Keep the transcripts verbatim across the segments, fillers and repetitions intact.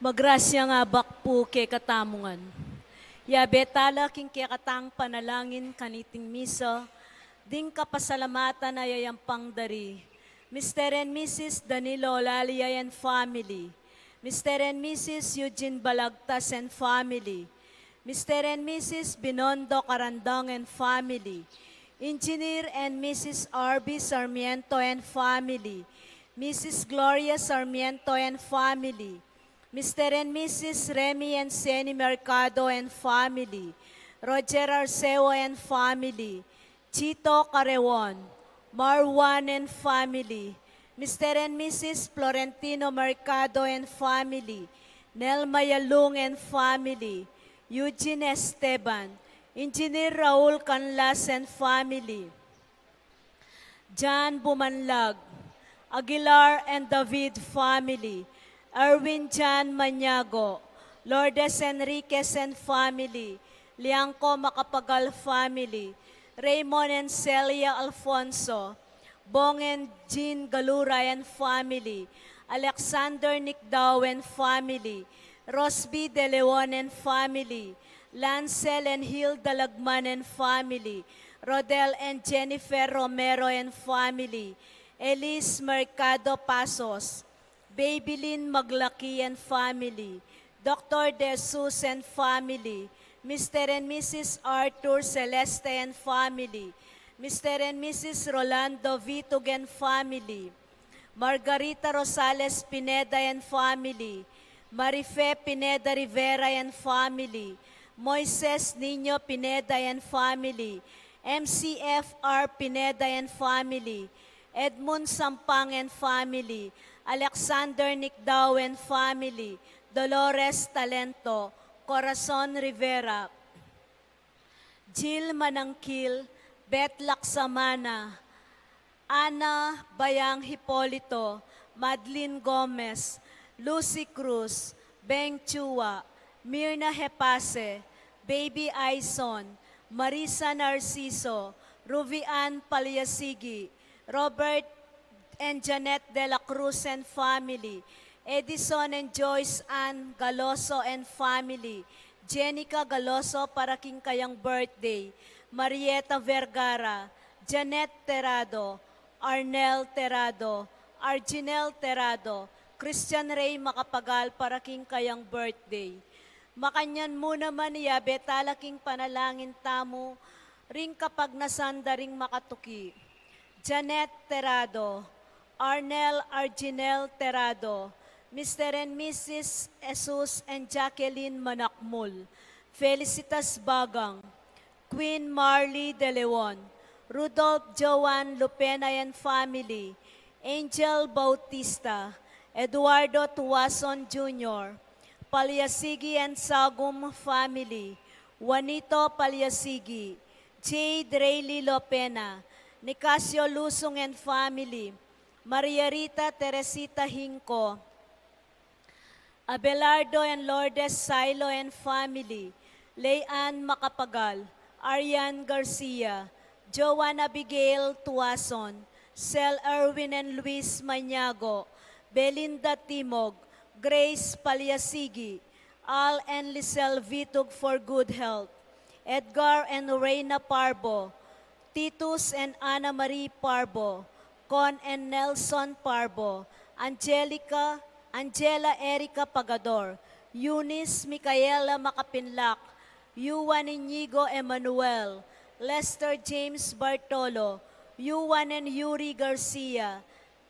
Magrasya ing Ibpa pu kekatamu ngan. Yabe tala king kekatang panalangin kaniting misa, ding kapasalamatan a yayampang da ri Mister and Missus Danilo Olalia and family, Mister and Missus Eugene Balagtas and family, Mister and Missus Binondo Carandang and family, Engineer and Missus Arby Sarmiento and family, Missus Gloria Sarmiento and family, Mister and Missus Remy and Seni Mercado and family, Roger Arceo and family, Chito Carreon, Marwan and family, Mister and Missus Florentino Mercado and family, Nelma Yalung and family, Eugene Esteban, Engineer Raul Canlas and family, John Bumanlag, Aguilar and David family, Erwin John Maniago, Lourdes Enriquez and family, Liangco Macapagal family, Raymond and Celia Alfonso, Bong and Jean Galura and family, Alexander Nicdao and family, Rosby De Leon and family, Lancel and Hilda Lagman and family, Rodel and Jennifer Romero and family, Elise Mercado Pasos, Babylin Maglaki and family, Doctor De Jesus and family, Mister and Missus Arthur Celeste and family, Mister and Missus Rolando Vitug and family, Margarita Rosales Pineda and family, Marife Pineda Rivera and family, Moises Niño Pineda and family, M C F R Pineda and family, Edmund Sampang and family, Alexander Nicdao and family, Dolores Talento, Corazon Rivera, Jill Manangkil, Beth Laksamana, Ana Bayang Hipolito, Madeline Gomez, Lucy Cruz, Beng Chua, Mirna Hepase, Baby Aison, Marisa Narciso, Ruby Ann Paliasigi, Robert and Janet De La Cruz and family, Edison and Joyce Ann Galoso and family, Jenica Galoso para king kayang birthday, Marieta Vergara, Janet Terado, Arnel Terado, Arginel Terado, Christian Ray Macapagal para king kayang birthday. Makanyan mu naman, yabe tala king panalangin tamu ring kapagnasan da ring makatuki. Janet Terado, Arnel Arginel Terado, Mister and Missus Jesus and Jacqueline Manakmul, Felicitas Bagang, Queen Marley De Leon, Rudolph Joan Lupena and family, Angel Bautista, Eduardo Tuason Junior, Paliasigi and Sagum family, Juanito Paliasigi, Jade Rayleigh Lopena, Nicasio Lusung and family, Maria Rita Teresita Hinco, Abelardo and Lourdes Silo and family, Leanne Macapagal, Arian Garcia, Joan Abigail Tuason, Sel Erwin and Luis Maniago, Belinda Timog, Grace Paliasigi, Al and Lisel Vitug for good health, Edgar and Reina Parbo, Titus and Ana Marie Parbo, Con and Nelson Parbo, Angelica, Angela Erica Pagador, Eunice Micaela Macapinlac, Yuan Inigo Emmanuel, Lester James Bartolo, Yuan and Yuri Garcia,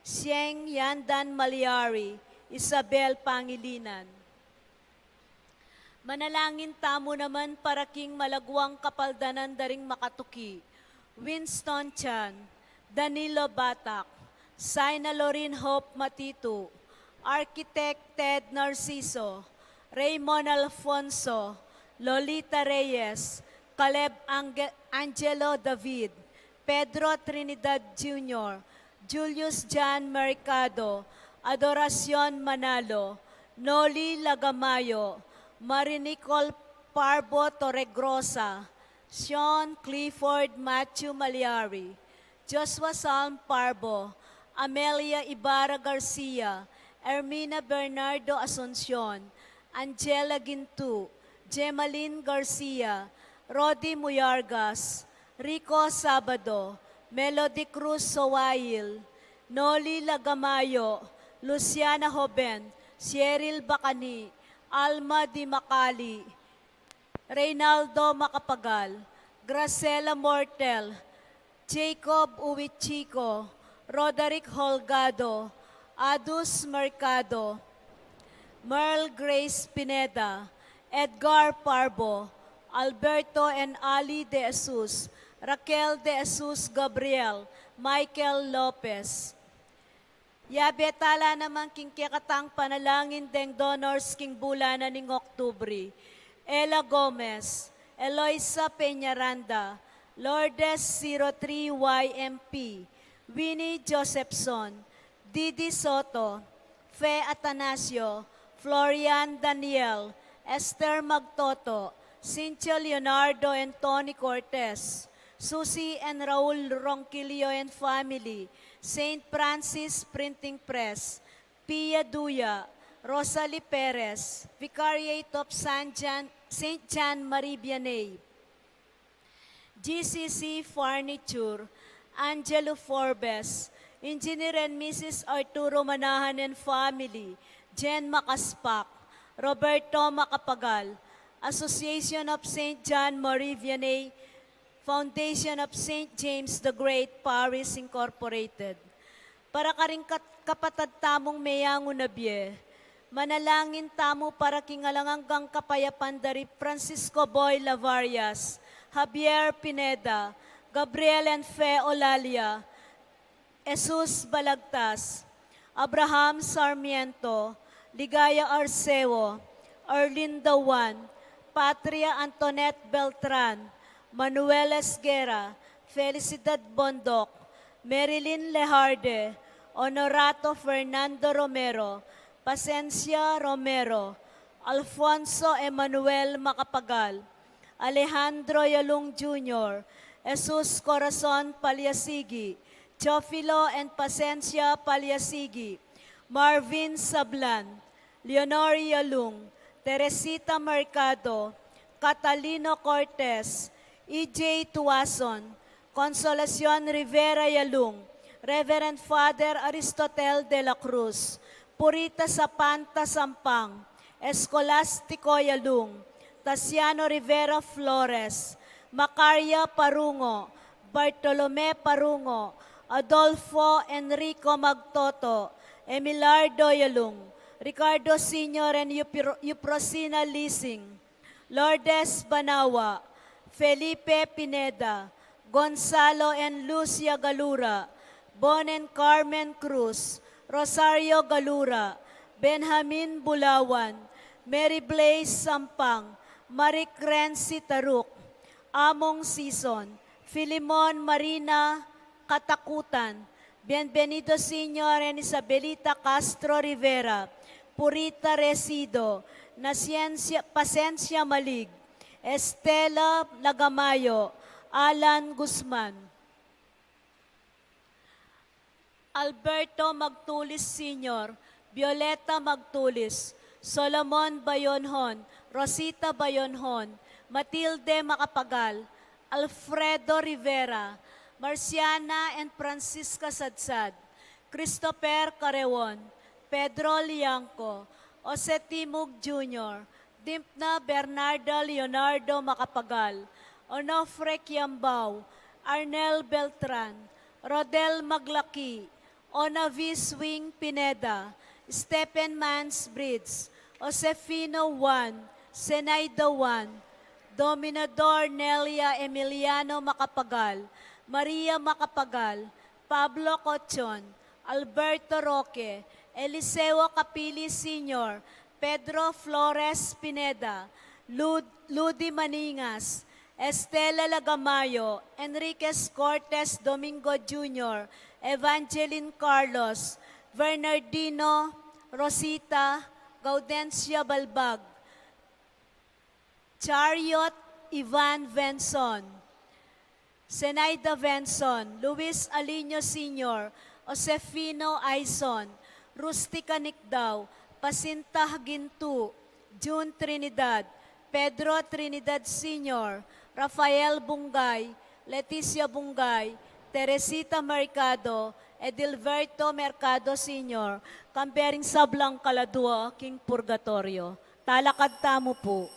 Sieng Yandan Maliari, Isabel Pangilinan. Manalangin tamu naman para king malaguang kapaldanan da ring makatuki, Winston Chan, Danilo Batak, Saina Lorin Hope Matitu, Architect Ted Narciso, Raymond Alfonso, Lolita Reyes, Caleb Ange-, Angelo David, Pedro Trinidad Junior, Julius John Mercado, Adoracion Manalo, Noli Lagamayo, Marinicol Parbo Torregrosa, Sean Clifford Matthew Maliari, Joshua Salm Parbo, Amelia Ibarra Garcia, Ermina Bernardo Asuncion, Angela Gintu, Gemaline Garcia, Rodi Muyargas, Rico Sabado, Melody Cruz Sowail, Noli Lagamayo, Luciana Hoben, Cheryl Bacani, Alma Di Macali, Reynaldo Macapagal, Graciela Mortel, Jacob Uichico, Roderick Holgado, Adus Mercado, Merle Grace Pineda, Edgar Parbo, Alberto and Ali De Jesus, Raquel De Jesus Gabriel, Michael Lopez. Yabe tala naman king kekatang panalangin deng donors king bulan na ning Oktubre: Ella Gomez, Eloisa Peñaranda, Lourdes zero three Y M P, Winnie Josephson, Didi Soto, Fe Atanasio, Florian Daniel, Esther Magtoto, Cynthia Leonardo and Tony Cortez, Susie and Raul Ronquillo and family, Saint Francis Printing Press, Pia Duya, Rosalie Perez, Vicariate of San Jan-, Saint John Marie Vianney, G C C Furniture, Angelo Forbes, Engineer and Missus Arturo Manahan and family, Jen Macaspac, Roberto Macapagal, Association of Saint John Marie Vianney, Foundation of Saint James the Great Parish Incorporated. Para karing kat-, kapatad tamung meyangu na bie, manalangin tamu para king alang anggang kapayapan da ri Francisco Boy Lavarias, Javier Pineda, Gabriel and Fe Olalia, Jesus Balagtas, Abraham Sarmiento, Ligaya Arceo, Arlinda Juan, Patria Antoinette Beltran, Manuel Esguerra, Felicidad Bondoc, Marilyn Lejarde, Honorato Fernando Romero, Pasencia Romero, Alfonso Emmanuel Macapagal, Alejandro Yalung Junior, Jesus Corazon Paliasigi, Teofilo and Pasencia Paliasigi, Marvin Sablan, Leonor Yalung, Teresita Mercado, Catalino Cortez, E J Tuason, Consolacion Rivera Yalung, Reverend Father Aristotel de la Cruz, Purita Sapanta Sampang, Escolastico Yalung, Tasiano Rivera Flores, Macaria Parungo, Bartolome Parungo, Adolfo Enrico Magtoto, Emilardo Yalung, Ricardo Senior and Eupro-, Euprosina Lising, Lourdes Banawa, Felipe Pineda, Gonzalo and Lucia Galura, Bon and Carmen Cruz, Rosario Galura, Benjamin Bulawan, Mary Blaze Sampang, Marie Crency Taruk, Among Sison, Filimon Marina Katakutan, Bienvenido Senior and Isabelita Castro Rivera, Purita Resido, Nasiencia, Pasencia Malig, Estela Lagamayo, Alan Guzman, Alberto Magtulis Senior, Violeta Magtulis, Solomon Bayonhon, Rosita Bayonhon, Matilde Macapagal, Alfredo Rivera, Marciana and Francisca Sadsad, Christopher Carreon, Pedro Liangco, Jose Timug Junior, Dimpna Bernarda Leonardo Macapagal, Onofre Kiambao, Arnel Beltran, Rodel Maglaki, Onavis Wing Pineda, Stephen Mans Bridge, Josefino Juan, Zenaida Juan, Dominador Nelia Emiliano Macapagal, Maria Macapagal, Pablo Cochon, Alberto Roque, Eliseo Capili Senior, Pedro Flores Pineda, Lud-, Ludi Maningas, Estela Lagamayo, Enriquez Cortes Domingo Junior, Evangeline Carlos, Bernardino, Rosita, Gaudencia Balbag, Chariot Ivan Venson, Zenaida Venson, Luis Aliño Senior, Josefino Aison, Rustica Nicdao, Pasinta Gintu, Jun Trinidad, Pedro Trinidad Senior, Rafael Bungay, Leticia Bungay, Teresita Mercado, Edilberto Mercado Senior, kambe ring sablang kaladua king purgatoryo. Talakad tamu pu.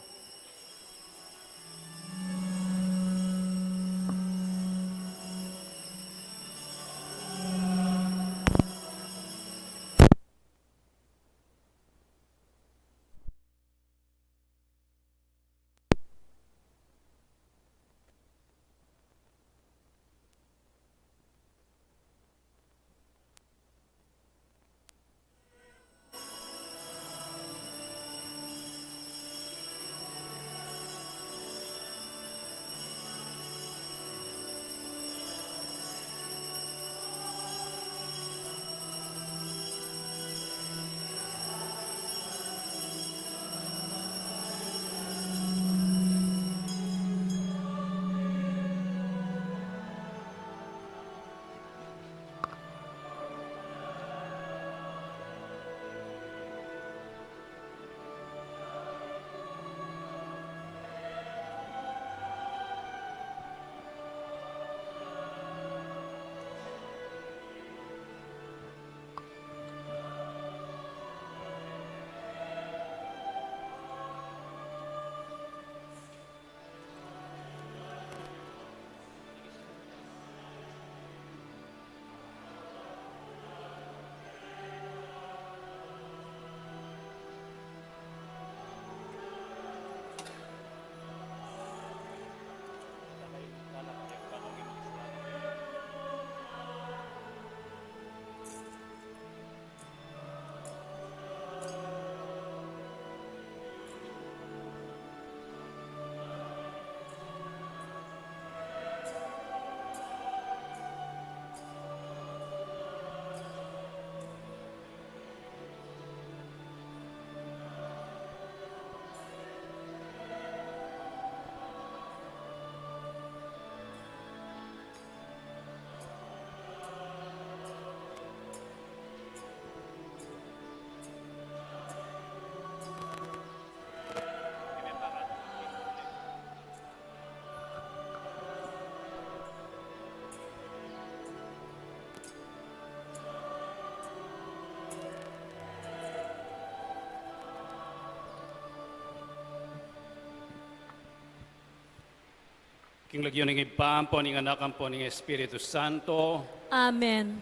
King lagyu ning Ibpa, ampo ning Anak, ampo ning Espiritu Santo. Amen.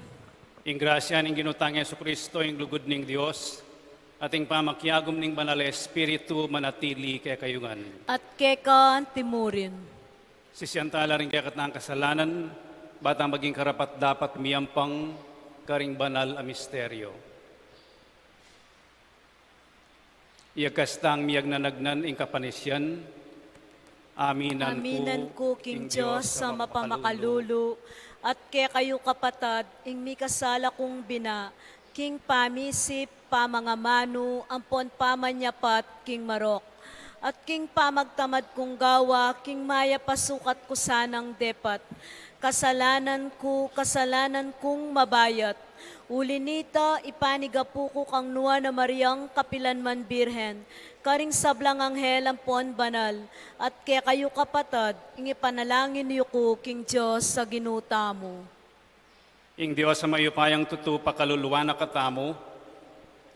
Ing grasya ning Ginu tang Jesucristo, ing lugud ning Dios, at ing pamakiagum ning Banal a Espiritu manatili kekayu ngan. At keka antimurin. Sisian tala ring kekatang kasalanan, ba tang maging karapat-dapat miyampang karing banal a misteryo. Iyagkas tang miyagnanagnan ing kapanisian. Aminan ku king Dios a mapamakalulu, at kekayu kapatad, ing mikasala kung bina, king pamisip, pamangamanu, ampon pamanyapat king marok, at king pamagtamad kung gawa, king mayap a sukat ku sanang depat. Kasalanan ku, kasalanan kung mabayat. Uli nita, ipanigapu ku kang Nuan a Mariang kapilan man Birhen, karing sablang anghel ampon banal, at kekayu kapatad, ing ipanalangin yu ku king Dios a Ginu tamu. Ing Dios a mayupayang tutu pakaluluan na katamu,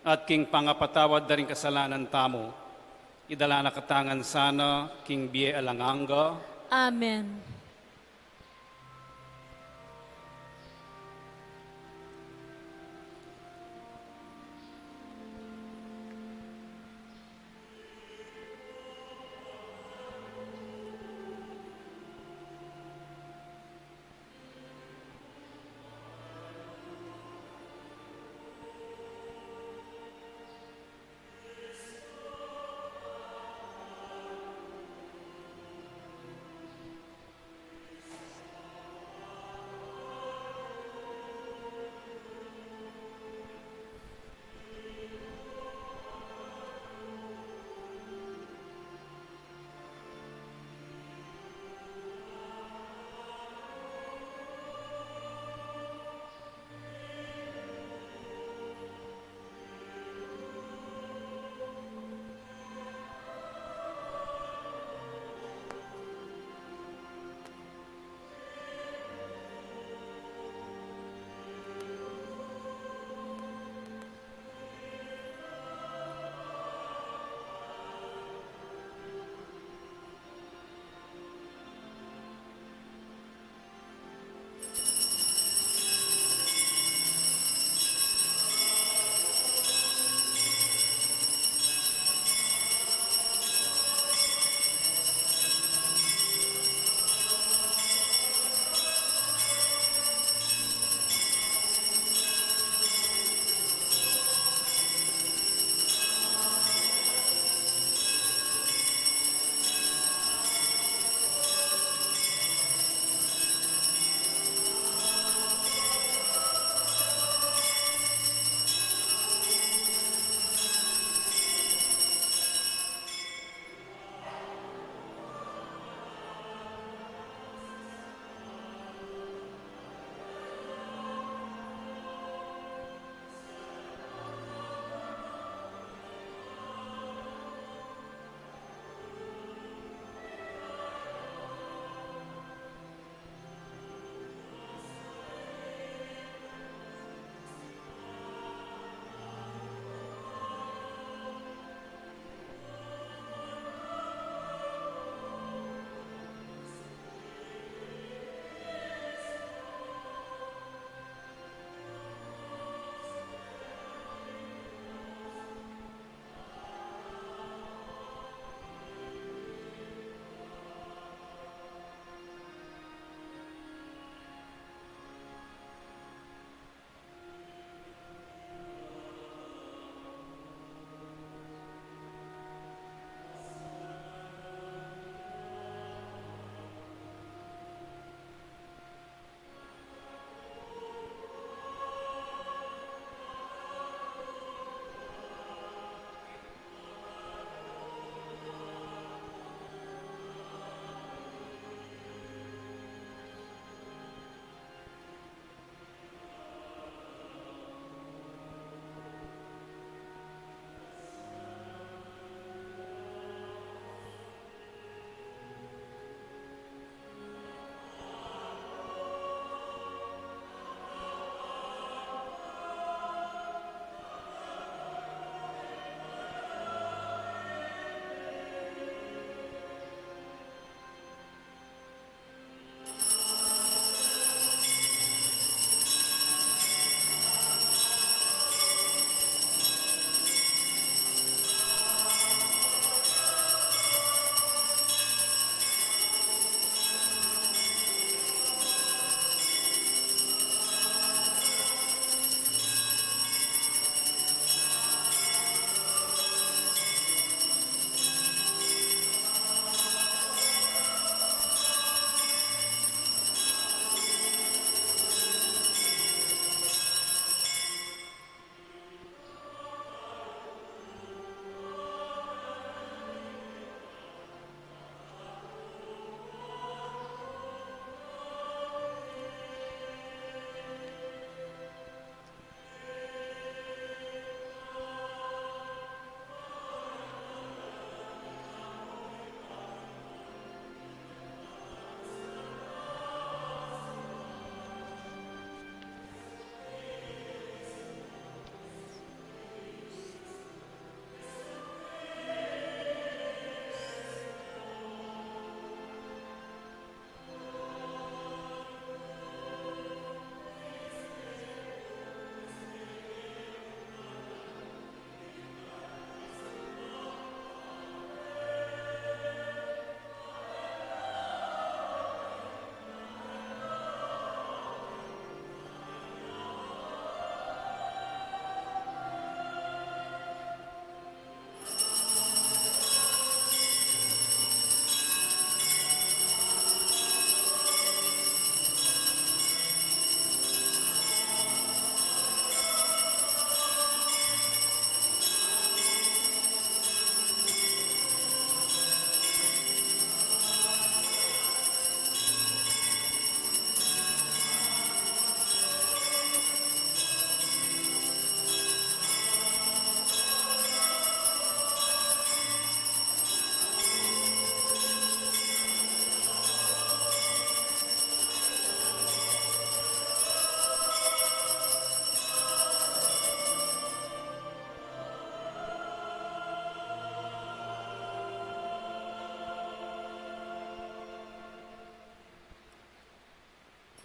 at king pangapatawad da ring kasalanan tamu, idala na kata ngan sana king bie alang angga. Amen.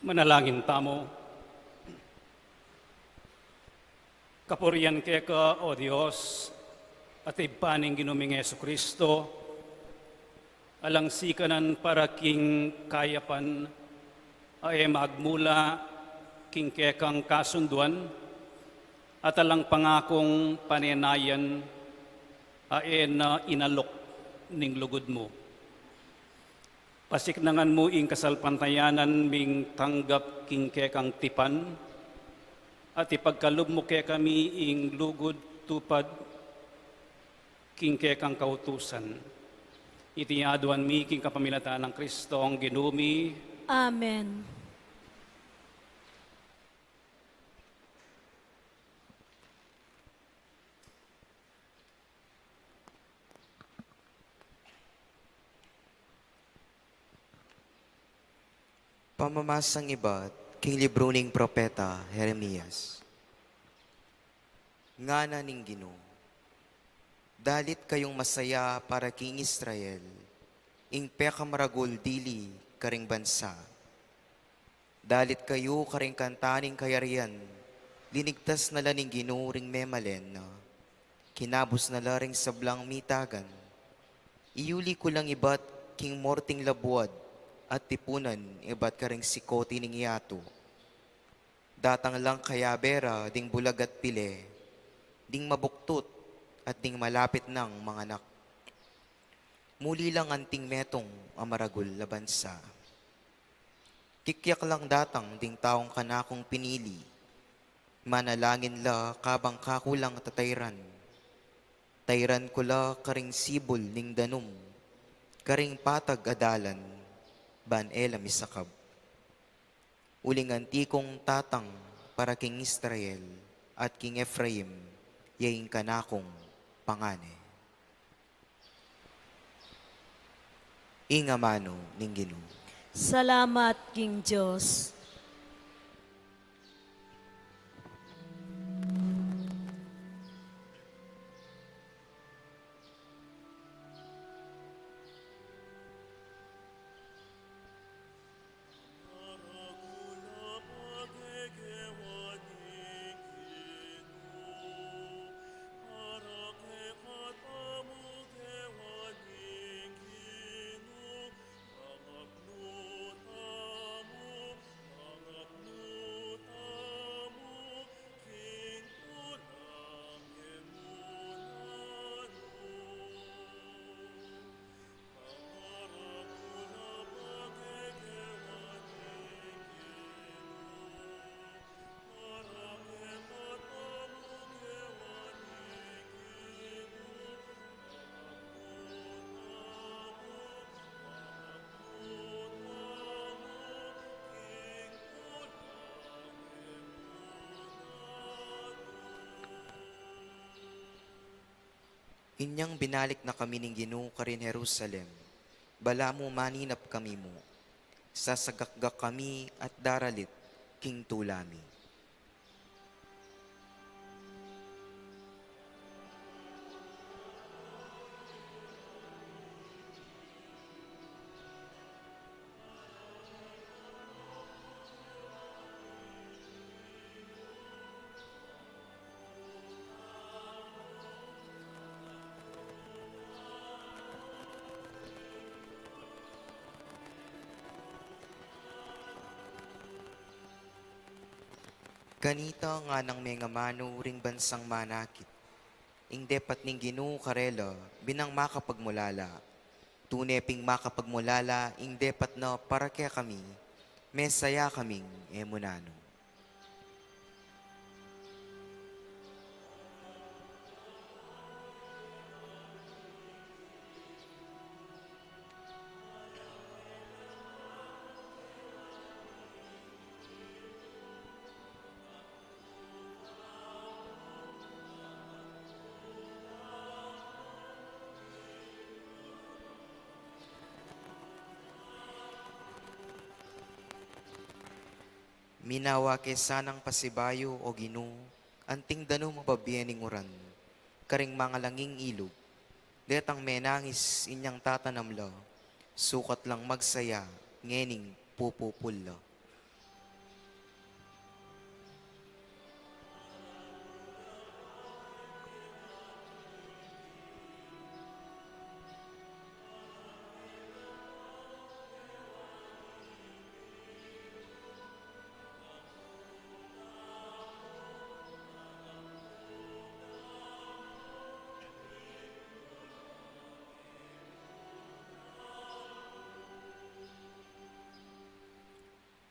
Manalangin tamu. Kapurian keka, O Dios, at Ibpa ning Ginu ming Jesucristo, alang sikanan para king kayapan a e magmula king kekang kasunduan, at alang pangakung panenayan a e na inalok ning lugud mu. Pasiknangan mu ing kasalpantayanan ming tanggap king kekang tipan, at ipagkalub mu kekami ing lugud tupad king kekang kautusan. Iti aduan mi king kapamilatan nang Kristong Ginu mi. Amen. Pamamasang ibat king libru ning propeta Jeremias. Ngana ning Ginu, dalit kayung masaya para king Israel, ing pekamaragul dili karing bansa. Dalit kayu karing kanta ning kayarian, linigtas na la ning Ginu ring memalen na, kinabus na la ring sablang mitagan. Iyuli ku lang ibat king morting labuad at tipunan ibat karing sikoti ning yatu. Datang lang kayabe ra ding bulag at pile, ding mabuktut at ding malapit nang manganak. Muli lang anting metung a maragul a bansa. Kikyak lang datang ding taung kanakung pinili. Manalangin la kabang kaku lang tatayran. Tayran ku la karing sibul ning danum, karing patag a dalan, ban e la misakab. Uling anti kung tatang para king Israel at king Efraim, ya ing kanakung pangane. Ing amanu ning Ginu. Salamat king Dios. Inyang binalik na kami ning Ginu karin Jerusalem, balamu maninap kami mu. Sasagakgak kami at daralit king tula mi. Kanita nganang mengamanu ring bansang manakit, ing depat ning Ginu karela binang makapagmulala. Tune ping makapagmulala ing depat na para kekami, mesaya kaming e mu nanu. Minawa ke sanang pasibayu, O Ginu, anting danum a babie ning uran, karing mangalanging ilug, detang menangis inyang tatanam la, sukat lang magsaya ngening pupupul la.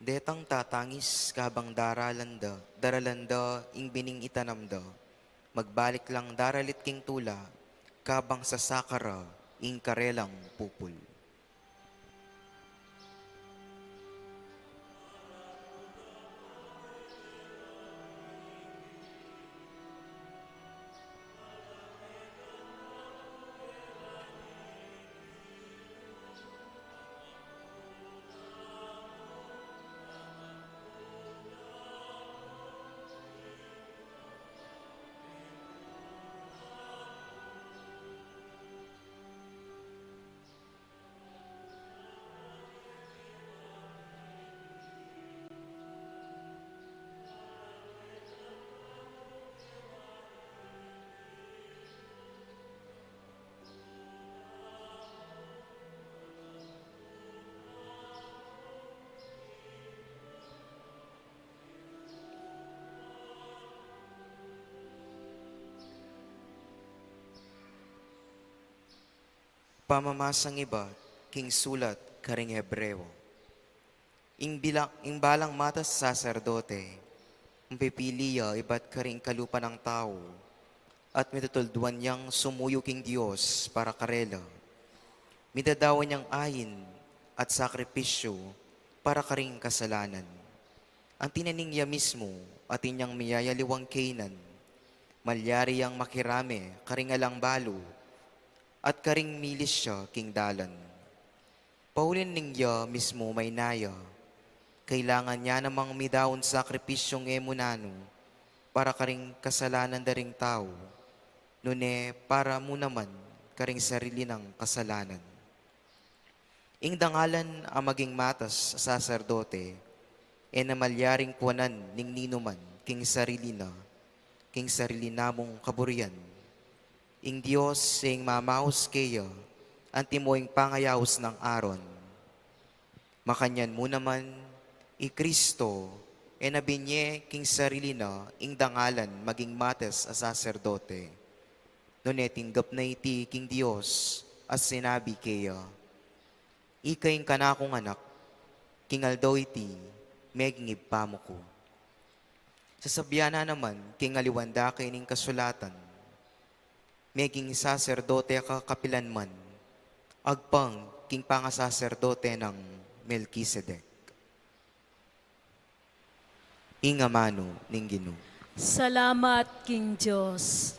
Detang tatangis kabang daralan da, daralan da ing bining itanam da, magbalik lang daralit king tula, kabang sasaka ra ing karelang pupul. Pamamasang ibat king sulat karing Hebreo. Ing bila-, ing balang matas saserdote, ing pipili ya ibat karing kalupa nang tau, at mitutulduan yang sumuyu king Dios para karela. Midadawan yang ain at sakripisyu para karing kasalanan. Anti na ning ya mismu, atin yang miyayaliwang kainan, malyari yang makirame karing alang balu at karing milis ya king dalan. Pauli ning ya mismu maynaya, kailangan ya namang midaun sakripisyung e mu nanu para karing kasalanan da ring tau, nune para mu naman karing sarili nang kasalanan. Ing dangalan a maging matas a saserdote, e na malyaring kuanan ning ninuman king sarili na, king sarili namung kaburian. Ing Dios e ing mamaus keya, antimo ing pangayaus nang Aaron. Makanyan mu naman, i Kristo, e na binye king sarili na ing dangalan maging matas a saserdote. Nune tinggap na iti king Dios, a sinabi keya, "Ika ing kanakung anak, king aldo iti, meging Ibpa mu ku." Sasabian na naman king aliwan dake ning kasulatan, "Meging saserdote ka kapilan man, agpang king pangasaserdote nang Melkisedek." Ing amanu ning Ginu. Salamat king Dios.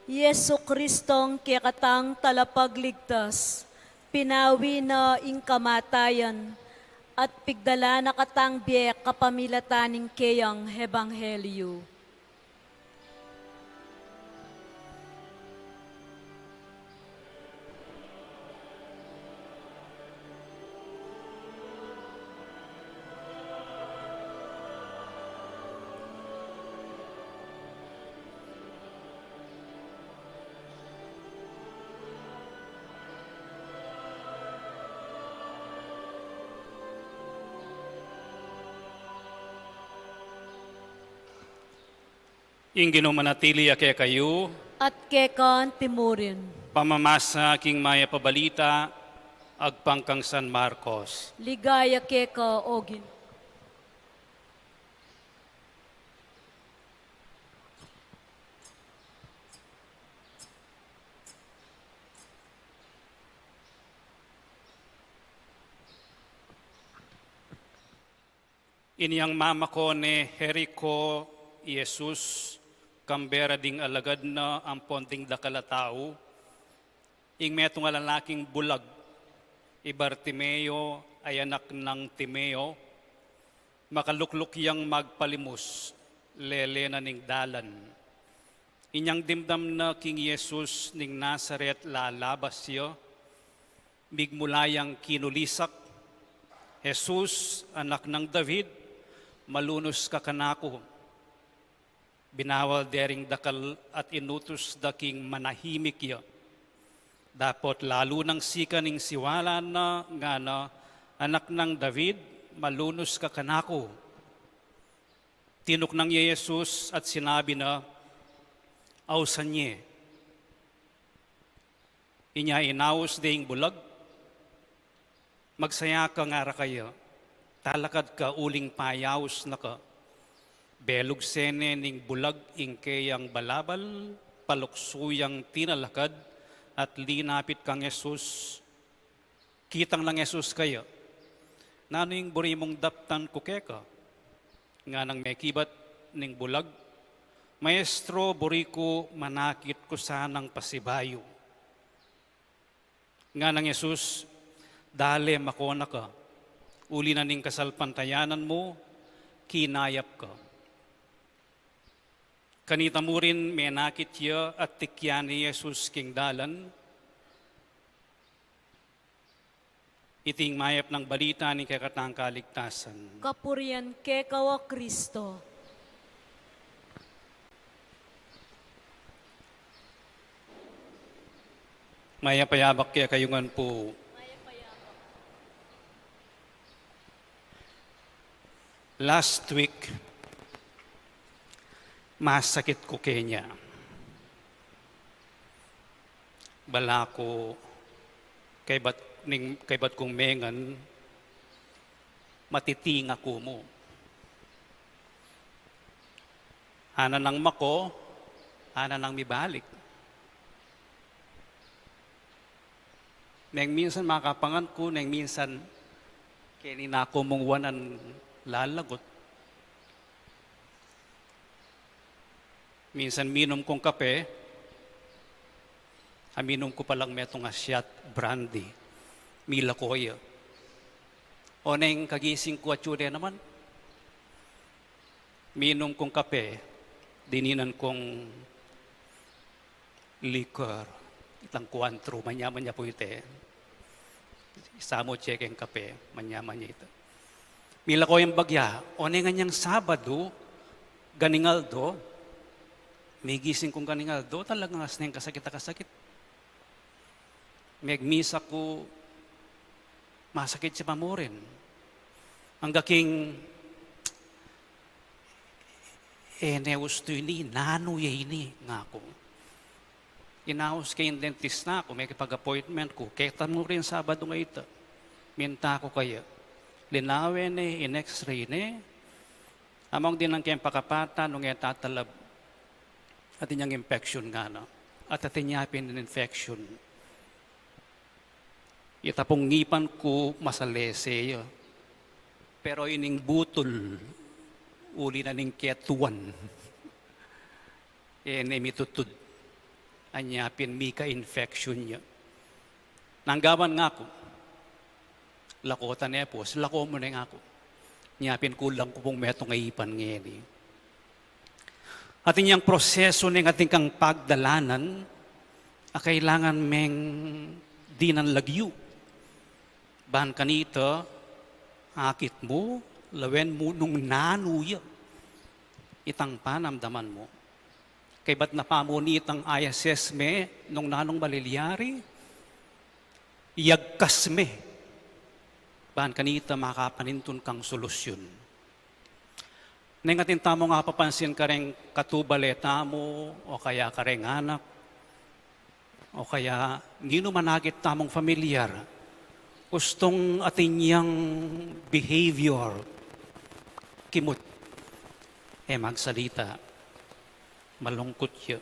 Jesu Kristong kekatang talapagligtas, pinawi na ing kamatayan, at pigdala na katang bie kapamilatan ning keyang ebanghelyu. Ing Ginu manatili ya kekayu. At keka mu rin. Pamamasa king Mayap a Balita agpang kang San Marcos. Ligaya keka, O Ginu. Inyang mamako ne Jerico i Jesus, kambe ra ding alagad na ampon ding dakal a tau, ing metung a lalaking bulag, i Bartimeo, a anak nang Timeo, makalukluk yang magpalimus, lele na ning dalan. Inyang dimdam na king Jesus ning Nazaret lalabas ya, migmula yang kinulisak, "Jesus, Anak nang David, Malunus ka kanaku. Binawal dering dakal at inutus da king manahimik ya. Dapot lalu nang sikan ing siwala na ngana, "Anak nang David, malunus ka kanaku." Tinuknang ya i Jesus at sinabi na, "Ausan ye." Inya inaus de ing bulag. "Magsaya ka," ngara kaya, "talakad ka uling payaus na ka." Belugse ne ning bulag ing keyang balabal, paluksu yang tinalakad at linapit kang Jesus. Kitang nang Jesus kaya, "Nanu ing buri mung daptan ku keka?" Nganang mekibat ning bulag, "Maestro, buri ku manakit ku sanang pasibayu." Nganang Jesus, "Dale, makona ka, uli na ning kasalpantayanan mu, kinayap ka." Kanita murin menakit ya at tikyan ne i Jesus king dalan. Iti ing mayap nang balita ning kekatang kaligtasan. Kapurian keka, o Kristo. Mayap a yabak kekayu ngan pu. Last week, masakit ku keni. Balaku, kaybat ning, kaybat kung mengan, matiting aku mu. Ana nang mako, ana nang mibalik. Neng minsan makapangan ku, neng minsan keni na ku mung wanan lalagut. Minsan minum kung kape, a minum ku palang metung a shot brandy, milako ya. O neng kagising ku, atyu de naman. Minum kung kape, dininan kung liquor, itang kuwantru, manyaman ya pu ita. Isamu, tseke ing kape, manyaman ya ita. Milako yang bagya, o neng anyang Sabadu, ganing aldo, migising kung ganing aldo, talagang as neng kasakit a kasakit. Megmisa ku, masakit ya pa murin. Angga king, "E ne ustu ini, nanu ya ini?" ngaku. Inaus ke ing dentista ku, mekipag-appointment ku. Keta murin Sabadu nga ita. Minta ku kaya. Linawe ne, in-X-ray ne. Among dinan keng pakapata, nung e tatalab, atin yang infection ngana. At atin ya pin infection. Ita pung ngipan ku masalese ya. Pero ining butul, uli na ning ketuan, e ne mitutud. Anya pin mika-infection ya. Nanggawan ngaku, "Lako ta ne pu." "Lako mu ne," ngaku. Nya pin kulang ku pung metung a ipan ngeni. Atin yang prosesu neng atin kang pagdalanan a kailangan meng dinan lagyu. Ban kanita, akit mu, lawen mu nung nanu ya itang panamdaman mu. Kaybat na pamu nitang i-assess me nung nanung malilyari, yagkas me. Ban kanita makapanintun kang solusyun. Neng atin tamung apapansin kareng katubale tamu, o kaya kareng anak, o kaya ninu man akit tamung familiar, ustung atin yang behavior, kimut, e magsalita, malungkut ya,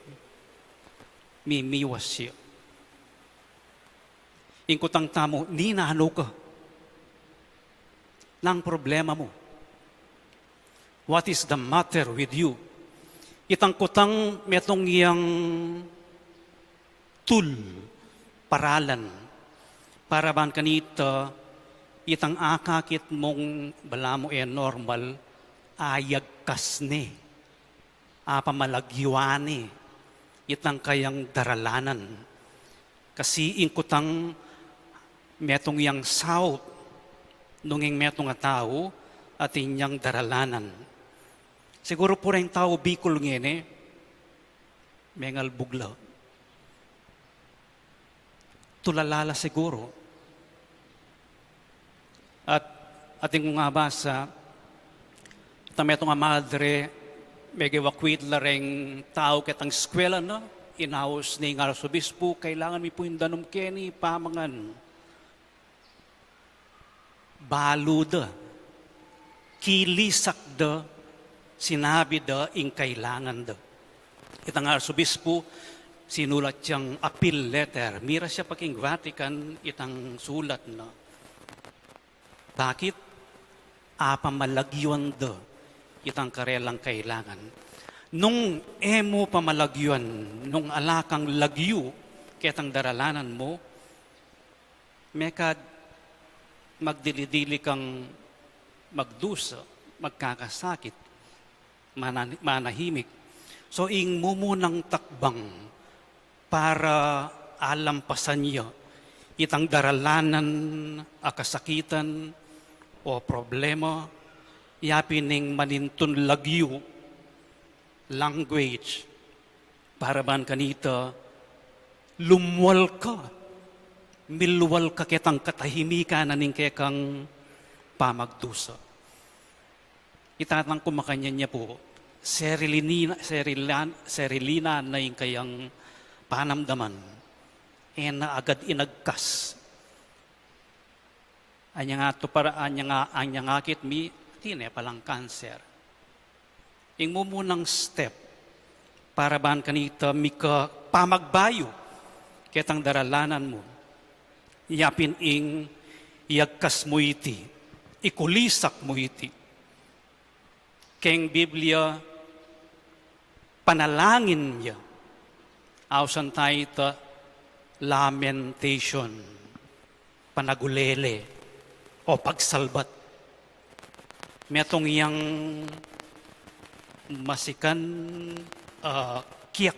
mimiwas ya. Ing kutang tamu, "Ninanu ka? Nang problema mu? What is the matter with you?" Itang kutang metung yang tool, paralan, para ban kanita, itang akakit mung balamu e normal, ayagkas ne, apamalagyuan ne itang kayang daralanan. Kasi ing kutang metung yang saup nung ing metung a tau, atin yang daralanan. Siguru pu reng tau Bicol ngeni, mengalbug la. Tulala la siguru. At atin kung abasa, ita metung a madre, megewakwit la reng tau ketang eskwela na, inaus ning arsobispu, kailangan mi pu ing danum keni pamangan. Balu da, kilisak da, sinabi da ing kailangan da. Itang arsobispu, sinulat yang appeal letter. Mira ya pa king Vatican itang sulat na. Bakit? Apamalagyuan da itang karelang kailangan. Nung e mu pamalagyuan, nung ala kang lagyu ketang daralanan mu, mekad magdili-dili kang magdusa, magkakasakit, mana-, manahimik. So, ing mumunang takbang para alampasan ya itang daralanan a kasakitan o problema, yapin ing manintun lagyu, language, para ban kanita, lumwal ka, milwal ka ketang katahimikan na ning kekang pamagdusa. Itatang ku makanyan ya pu, serilina, serilan, serilinan na ing kayang panamdaman, e na agad inagkas. Anya nga tu para, anya nga, anya nga akit mi, tine palang kanser. Ing mumunang step para ban kanita mika pamagbayu ketang daralanan mu, yapin ing iagkas mu iti, ikulisak mu iti. Keng Biblia, panalangin ya. Ausan tayu ita lamentation, panagulele, o pagsalbat. Metung yang masikan, ah, kiak,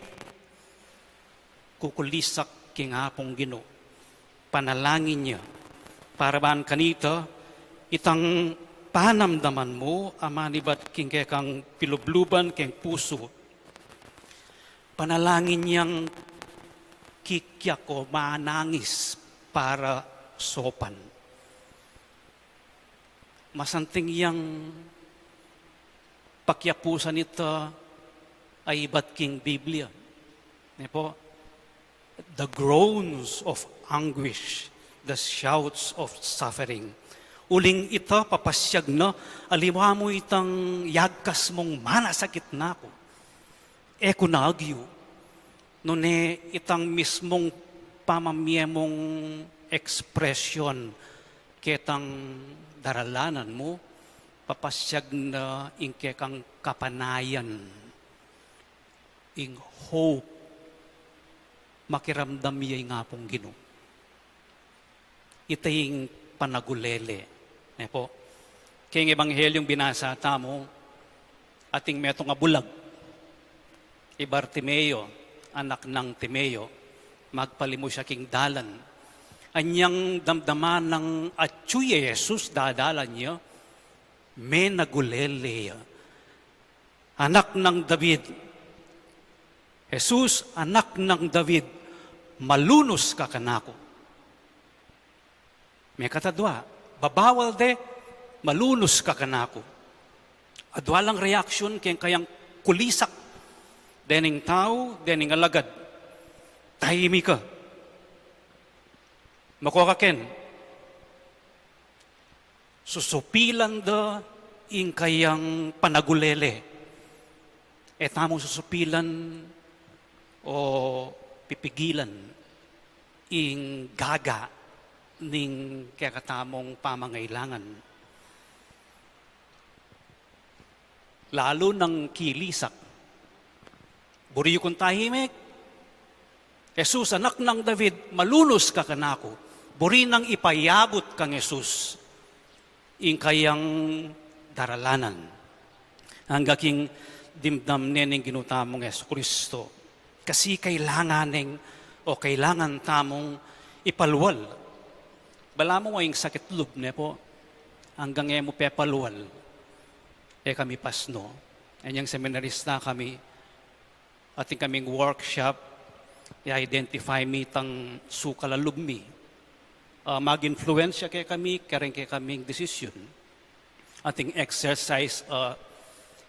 kukulisak king Apung Ginu. Panalangin ya. Para ban kanita, itang panamdaman mu, a manibat king kekang pilubluban, keng pusu. Panalangin yang kikiak o manangis para sopan. Masanting yang pakiapusan ita a ibat king Biblia. Ne pu, the groans of anguish, the shouts of suffering. Uling ita papasyag na, aliwa mu itang iagkas mung manasakit na ku. E ku na agyu. Nune itang mismung pamamie mung ekspresyon ketang daralanan mu, papasyag na ing kekang kapanayan, ing hope, makiramdam ya ing Apung Ginu. Ita ing panagulele. Ne pu? Keng Ebanghelyung binasa tamu, ating metung a bulag, i Bartimeo, anak nang Timeo, magpalimu ya king dalan. Anyang damdaman nang atyu ya i Jesus, dadalan ya, menagulele ya. Anak nang David, Jesus, anak nang David, malunus ka kanaku. Mekatadua, babawal de, malunus ka kanaku. Adua lang reaksyon keng kayang kulisak dening tau, dening alagad. Tahimik ka. Makuha ka ken. Susupilan da ing kayang panagulele. E tamu susupilan o pipigilan ing gaga ning kekatamung pamangailangan. Lalu nang kilisak. Buri yu kung tahimik. Jesus, anak nang David, malunus ka kanaku. Buri nang ipayabut kang Jesus ing kayang daralanan. Angga king dimdam ne ning Ginu tamung Jesucristo. Kasi kailangan neng o kailangan tamung ipalwal. Balamu ing sakit lub, ne pu? Anggang e mu pepalwal, kekami pasno. Inyang seminarista kami, atin kaming workshop, i-identify mi itang sukal a lub mi. Ah, mag-influensya kekami, kareng kekaming desisyon. Atin exercise, ah,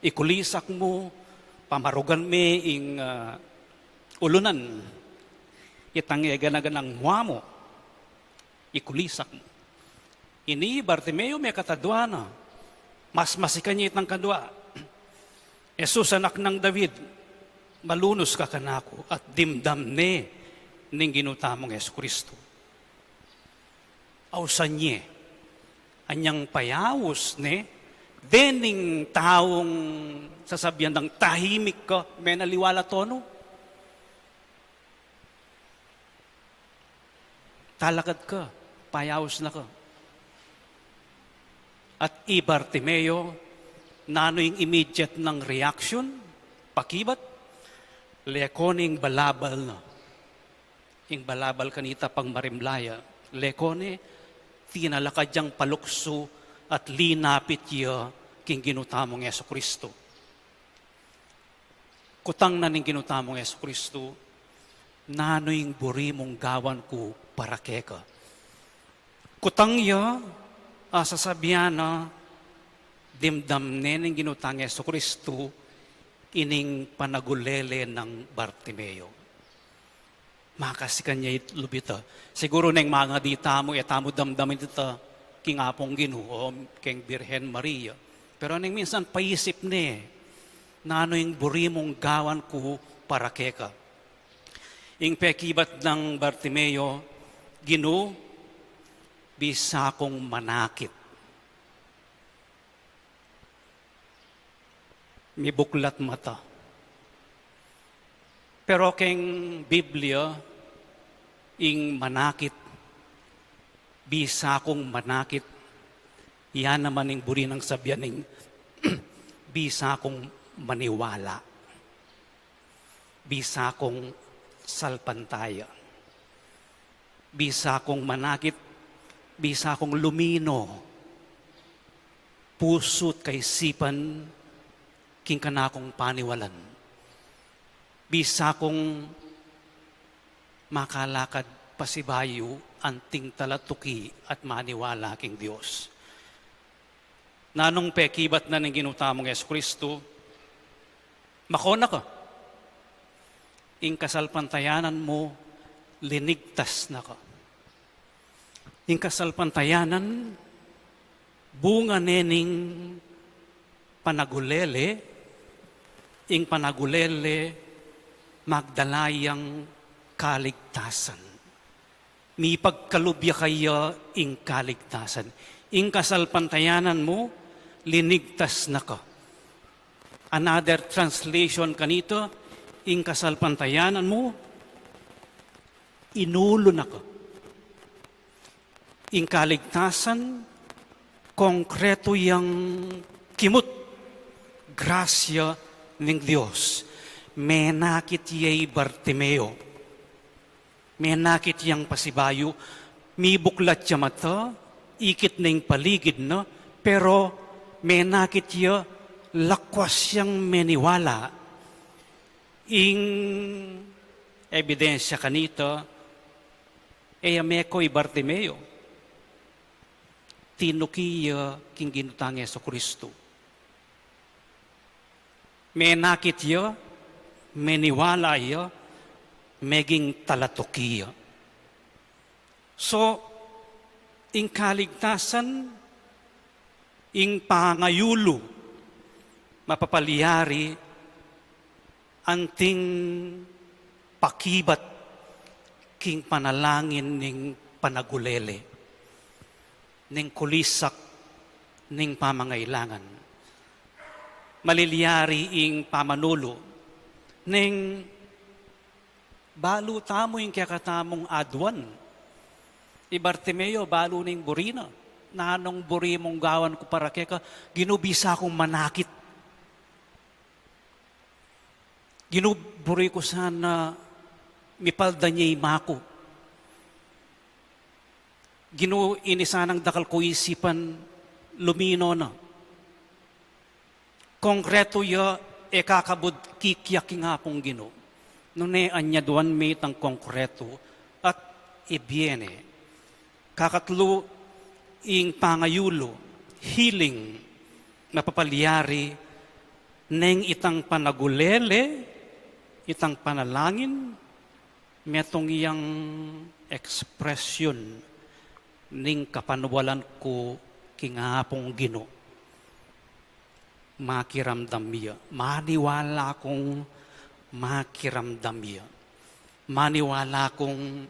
ikulisak mu, pamarugan me ing, ah, ulunan, itang eganaganang mua mu, ikulisak mu. Ini Bartimeo mekatadua na, mas masikan ya itang kadua, "Jesus, Anak nang David, malunus ka kanaku," at dimdam ne ning Ginu tamung Jesucristo. Ausan ye, anyang payaus ne, dening taung sasabian dang, "Tahimik ka, menaliwala tonu." Talakad ka, payaus na ka. At i Bartimeo, nanu ing immediate nang reaction, pakibat, leko ne ing balabal na. Ing balabal kanita pang marimla ya, leko ne, tinalakad yang paluksu at linapit ya king Ginu tamung Jesucristo. Kutang na ning Ginu tamung Jesucristo, "Nanu ing buri mung gawan ku para keka?" Kutang ya, a sasabian na, dimdam ne ning Ginu tang Jesucristo ining panagulele nang Bartimeo. Makasikan ya it lub ita. Siguru neng mangadi tamu, e tamu damdamin ita king Apung Ginu o keng Birhen Maria. Pero neng minsan paisip ne, "Nanu ing buri mung gawan ku para keka?" Ing pekibat nang Bartimeo, "Ginu, bisa kung manakit." Mibuklat mata. Pero keng Biblia, ing manakit, "Bisa kung manakit," ya naman ing buri nang sabian ning "Bisa kung maniwala." Bisa kung salpantaya. Bisa kung manakit, bisa kung lumino pusu't kaisipan king kanakung paniwalan. Bisa kung makalakad pasibayu anting talatuki at maniwala king Dios. Nanung pekibat na ning Ginu tamung Jesucristo? Mako na ka. Ing kasalpantayanan mu, linigtas na ka. Ing kasalpantayanan, bunga ne ning panagulele, ing panagulele, magdala yang kaligtasan. Mipagkalub ya kaya ing kaligtasan. Ing kasalpantayanan mu, linigtas na ka. Another translation kanita, ing kasalpantayanan mu, inulu na ka. Ing kaligtasan, konkretu yang kimut, grasya ning Dios. Menakit ya i Bartimeo. Menakit yang pasibayu, mibuklat ya mata, ikit na ing paligid na, pero menakit ya, lakwas yang meniwala. Ing ebidensya kanita, e ya meko i Bartimeo. Tinuki ya king Ginu tang Jesucristo. Menakit ya, meniwala ya, meging talatuki ya. So, ing kaligtasan, ing pangayulu, mapapalyari anting pakibat king panalangin ning panagulele, ning kulisak ning pamangailangan. Malilyari ing pamanulu, neng balu tamu ing kekatamung aduan. I Bartimeo, balu ning buri na. "Nanung buri mung gawan ku para keka?" "Ginu, bisa kung manakit. Ginu, buri ku sana mipaldan ya i maku. Ginu, ini sanang dakal ku isipan, lumino na." Konkretu ya, e kakabud kikya king Apung Ginu. Nune anyaduan me itang konkretu at ibie ne. Kakatlu, ing pangayulu, healing, mapapalyari neng itang panagulele, itang panalangin, metung yang ekspresyon ning kapanwalan ku king Apung Ginu. Makiramdam ya. Maniwala kung makiramdam ya. Maniwala kung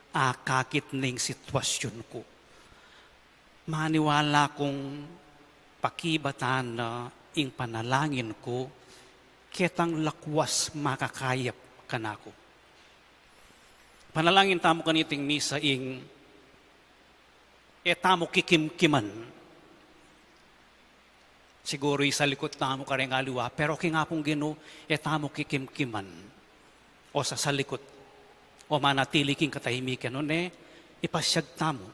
akakit ning sitwasyon ku. Maniwala kung pakibatan na ing panalangin ku, ketang lakwas makakayap kanaku. Panalangin tamu kaniting misa ing e tamu kikimkiman. Siguru isalikut tamu karing aliwa, pero king Apung Ginu, e tamu kikimkiman o sasalikut o manatili king katahimikan, nune ipasyag tamu.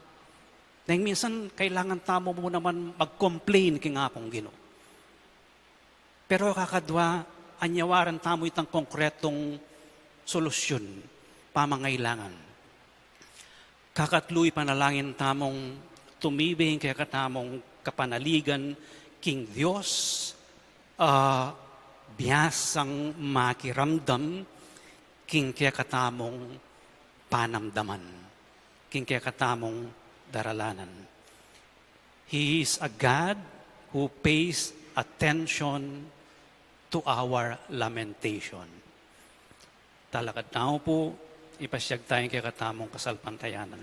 Neng minsan, kailangan tamu mu naman mag-complain king Apung Ginu. Pero kakadwa, anyawaran tamu itang konkretong solusyon, pamangailangan. Kakatlu, ipanalangin tamung tumibe ing kekatamung kapanaligan king Dios, a biasang makiramdam king kekatamung panamdaman, king kekatamung daralanan. He is a God who pays attention to our lamentation. Talakad tamu pu, ipasyag taya ing kekatamung kasalpantayanan.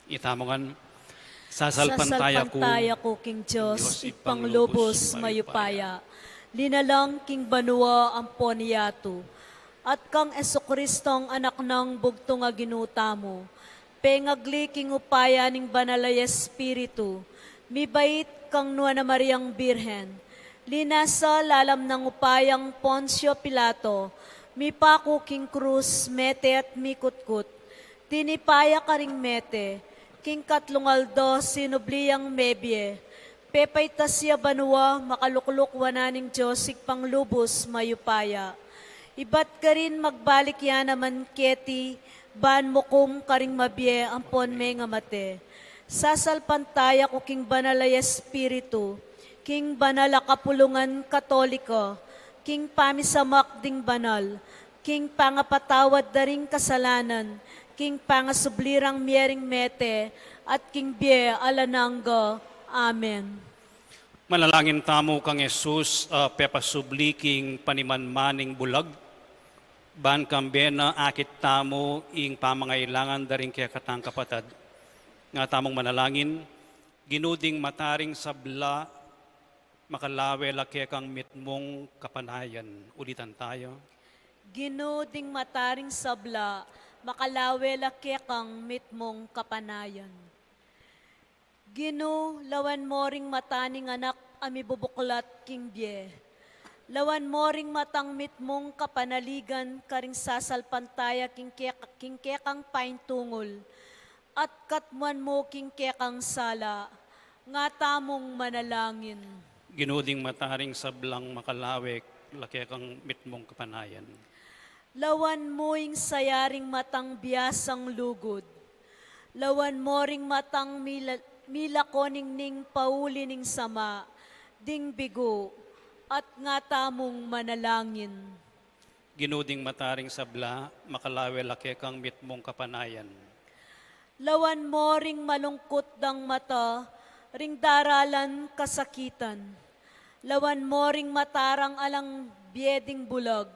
Itamu ngan, sasalpantaya ku, sasalpantaya ku king Dios, Dios Ibpang lubus mayupaya, linalang king banua ampon yatu, at kang Jesucristong Anak nang bugtung a Ginu tamu, pengagli king upaya ning Banal a Espiritu, mibait kang Nuan a Mariang Birhen, linasa lalam nang upayang Poncio Pilato, mipaku king krus, mete at mikutkut, tinipa ya karing mete, king katlung aldo sinubli yang mebie, pepaitas ya banua, makalukluk wanan ning Dios Ibpang lubus mayupaya. Ibat karin magbalik ya naman keti, ban mukum karing mabie ampon mengamate. Sasalpantaya ku king Banal a Espiritu, king banal a kapulungan Katolika, king pamisamak ding banal, king pangapatawad da ring kasalanan, king pangasubli rang mie ring mete, at king bie alang angga. Amen. Manalangin tamu kang Jesus a pepasubli king panimanmaning bulag, ban kambe na akit tamu ing pamangailangan da ring kekatang kapatad. Nga tamung manalangin, Ginu ding mataring sabla, makalawe la kekang mitmung kapanayan. Ulitan taya. Ginu ding mataring sabla, makalawe la kekang mitmung kapanayan. Ginu, lawan mo ring mata ning anak a mibubuklat king bie. Lawan mo ring matang mitmung kapanaligan karing sasalpantaya king kek-, king kekang paintungul, at katmuan mu king kekang sala. Nga tamung manalangin. Ginu ding mataring sablang makalawe la kekang mitmung kapanayan. Lawan mu ing sayaring matang biasang lugud. Lawan mo ring matang mila-, milako ning ning pauli ning sama, ding bigu, at nga tamung manalangin. Ginu ding mataring sabla, makalawe la kekang mitmung kapanayan. Lawan mo ring malungkut dang mata, ring daralan kasakitan. Lawan mo ring matarang alang bie ding bulag,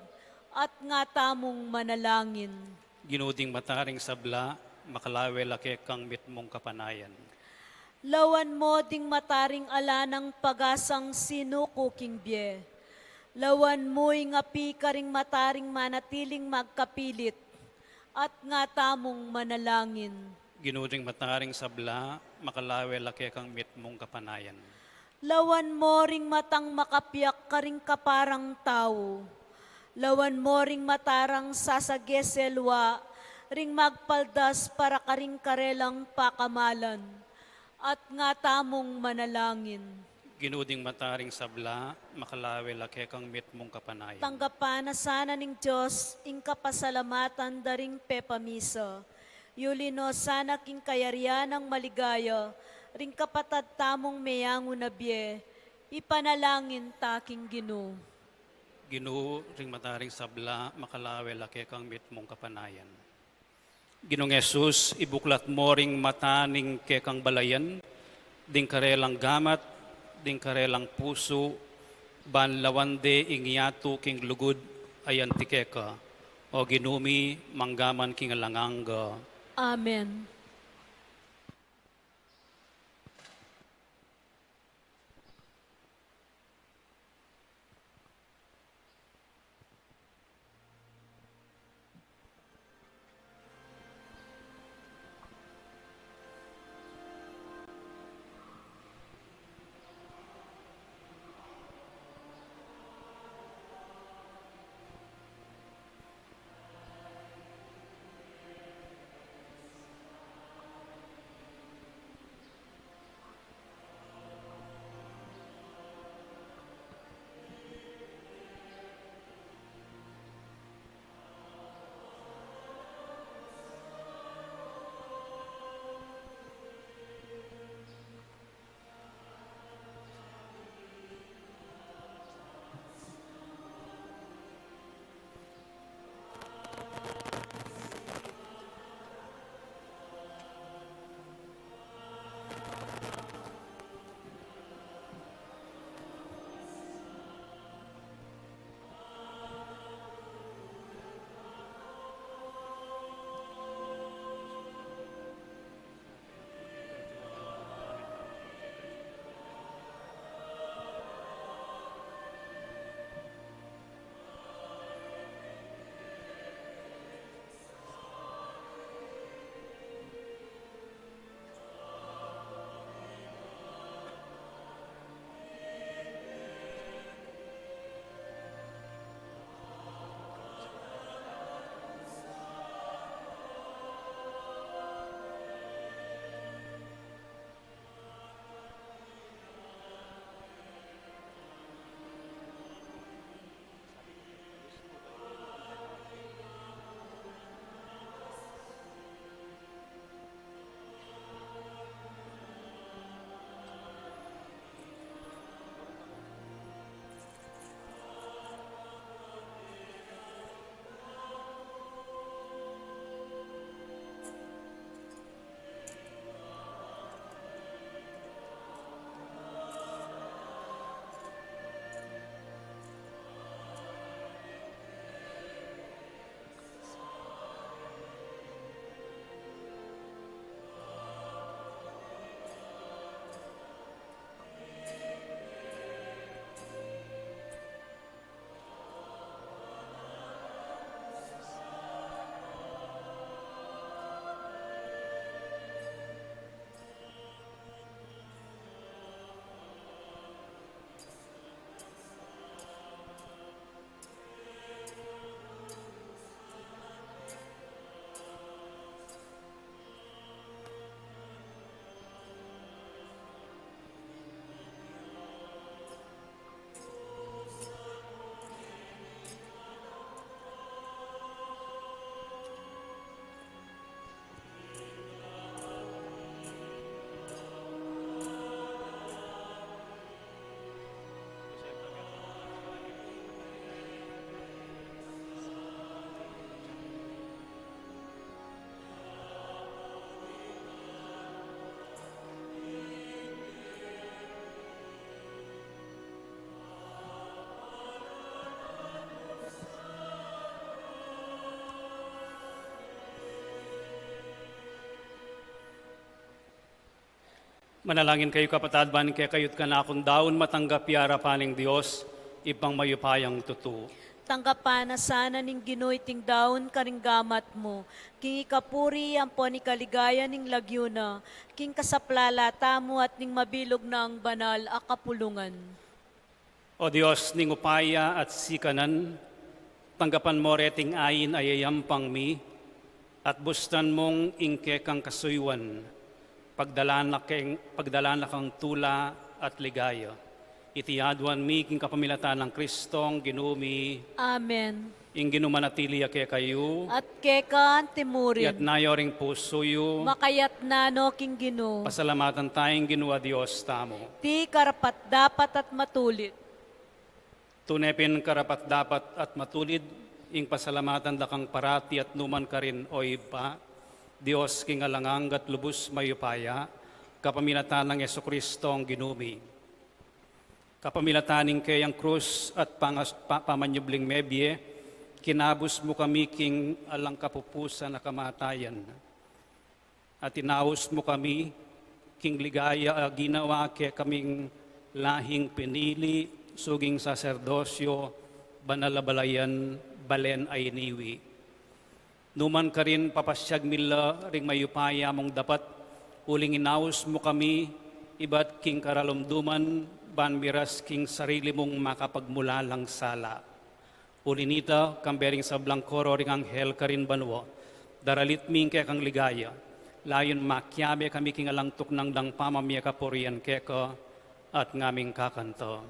at nga tamung manalangin. Ginu ding mataring sabla, makalawe la kekang mitmung kapanayan. Lawan mo ding mataring ala nang pagasang sinuku king bie. Lawan mu ing api karing mataring manatiling magkapilit, at nga tamung manalangin. Ginu ding mataring sabla, makalawe la kekang mitmung kapanayan. Lawan mo ring matang makapiak karing kaparang tau. Lawan mo ring matarang sasageselwa ring magpaldas para karing karelang pakamalan, at nga tamung manalangin. Ginu, ding mata ring sabla, makalawe la kekang mitmung kapanayan. Tanggapan na sana ning Dios ing kapasalamatan da ring pepamisa. Yuli no sana king kayarian nang maligaya ring kapatad tamung meyangu na bie, ipanalangin ta king Ginu. Ginu, ring mata ring sabla, makalawe la kekang mitmung kapanayan. Ginung Jesus, ibuklat mo ring mata ning kekang balayan, ding karelang gamat, ding karelang pusu, ban lawan de ing yatu king lugud a anti keka. O Ginu mi, mangga man king alang angga. Amen. Manalangin kayu, kapatad, ban kekayu't kanakung daun matanggap ya arapan ning Dios, Ibpang mayupayang tutu. Tanggapan na sana ning Ginu iting daun karing gamat mu, king ikapuri ampon ikaligaya ning lagyu na, king kasaplalan tamu at ning mabilug nang banal a kapulungan. O Dios ning upaya at sikanan, tanggapan mo reting ain a yayampang mi, at bustan mung ing kekang kasuyuan, pagdalan na keng, pagdalan na kang tula at ligaya. Iti aduan mi king kapamilatan nang Kristong Ginu mi. Amen. Ing Ginu manatili ya kekayu. At keka antimurin. Iyatas yu ring pusu yu. Makayatas no king Ginu. Pasalamatan taya ing Ginu a Dios tamu. Iti karapat-dapat at matulid. Tune pin karapat-dapat at matulid ing pasalamatan da kang parati at numan karin, o Ibpa, Dios king alang angga at lubus mayupaya, kapamilatan nang Jesucristong Ginu mi. Kapamilatan ning keyang krus at pangas-, pa-, pamanyubling mebie, kinabus mu kami king alang kapupusan a kamatayan. At inaus mu kami king ligaya a ginawa kekaming lahing pinili, suging saserdosyo, banal a balayan, balen a iniwi. Numan karin papasyag mi la ring mayupaya mung dapat, uling inaus mu kami ibat king karalumduman, ban miras king sarili mung makapagmulalang sala. Uli nita, kambe ring sablang koro ring anghel karin banua, daralit mi ing kekang ligaya, layun makiabe kami king alang tuknang dang pamamie kapurian keka, at ngaming kakanta.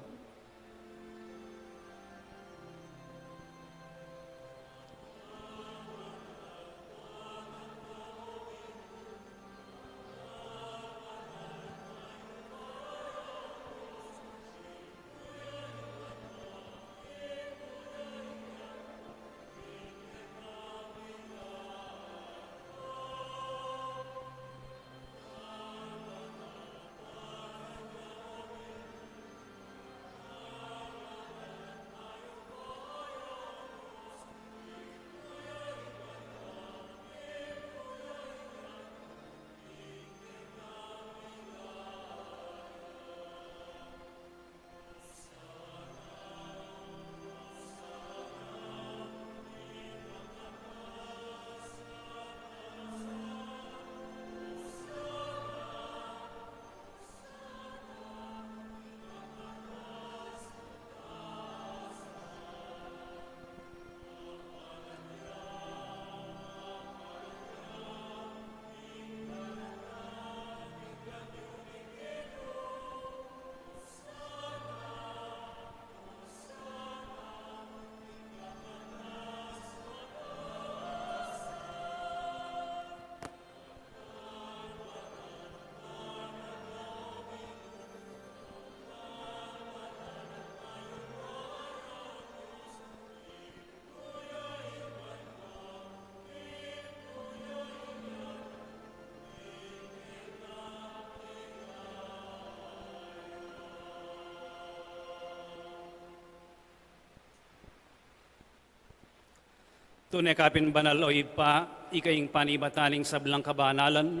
Tune ka pin banal, o Ibpa, ika ing panibatan ning sablang kabanalan,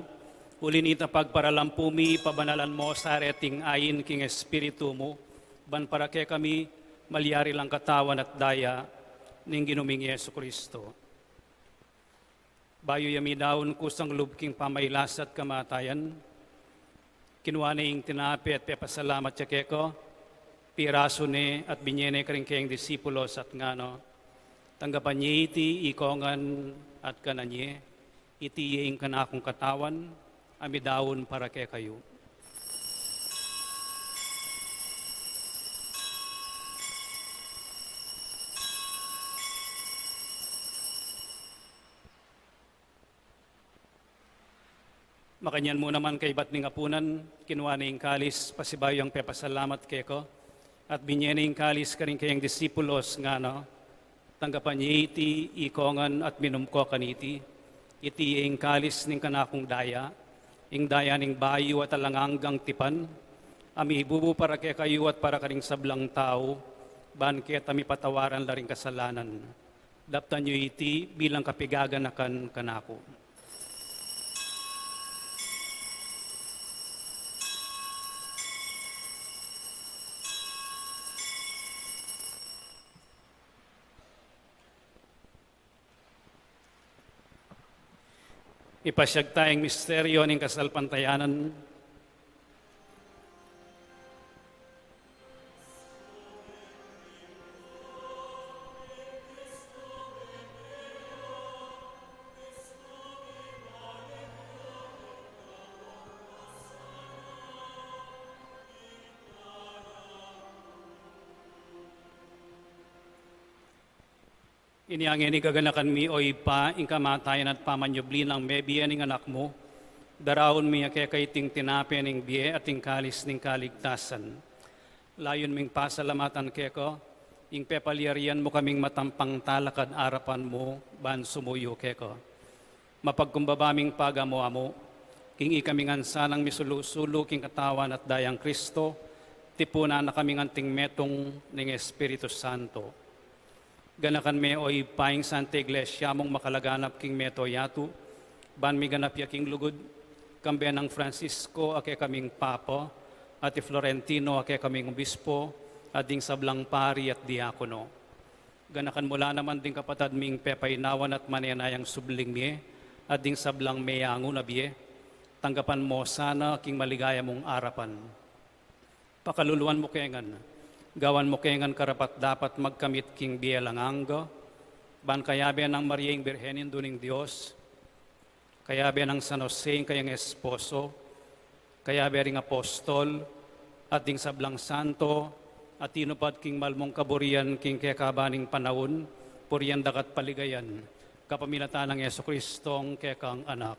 uli nita pagparalampu mi, pabanalan mo sa reting ain king Espiritu mu, ban para kekami malyari lang katawan at daya ning Ginu ming Jesucristo. Bayu ya midaun kusang lub king pamailas at kamatayan, kinua ne ing tinape at pepasalamat ya keka, pirasu ne at binye ne karing keyang disipulos at ngana, tanggapan ye iti ikongan at kanan ye, iti ye ing kanakung katawan a midaun para kekayu. Makanyan mu naman kaibat ning apunan, kinua ne ing kalis, pasibayu yang pepasalamat keka, at binye ne ing kalis karing keyang disipulos, ngana, tanggapan ye iti ikongan at minum ko kaniti, iti ye ing kalis ning kanakung daya, ing daya ning bayu at alang anggang tipan, a mibubu para kekayu at para karing sablang tau, ban keta mipatawaran la ring kasalanan. Daptan yu iti bilang kapigaganakan kanaku. Ipasyag taya ing misteryo ning kasalpantayanan. Inya ngeni gaganakan mi, o Ibpa, ing kamatayan at pamanyubli nang mebie ning Anak mu, daraun mi keka iting tinape ning bie at ing kalis ning kaligtasan. Layun ming pasalamatan keka ing pepalyarian mu kaming matampang talakad arapan mu ban sumuyu keka. Mapagkumbaba ming pagamu-amu king ikami ngan sanang misulu-sulu king katawan at dayang Kristo, tipunan na kaming anting metung ning Espiritu Santo. Ganakan me, o Ibpa, ing Santa Iglesia mung makalaganap king mabilug a yatu, ban miganap ya king lugud, kambe nang Francisco a kekaming Papa, at i Florentino a kekaming Obispo, at ding sablang pari at diakono. Ganakan mu la naman ding kapatad ming pepainawan at manenayang subling mie, at ding sablang meangu na bie, tanggapan mu sana king maligaya mung arapan. Pakaluluan mu ke ngan, gawan mu ke ngan karapat-dapat magkamit king bie alang angga, ban kayabe nang Maria ing Birhen Indu ning Dios, kayabe nang San Jose ing kayang esposo, kayabe ring apostol, at ding sablang santo, a tinupad king malmung kaburian king kekaban ning panaun, purian da ka at paligayan, kapamilatan nang Jesucristo ing kekang Anak.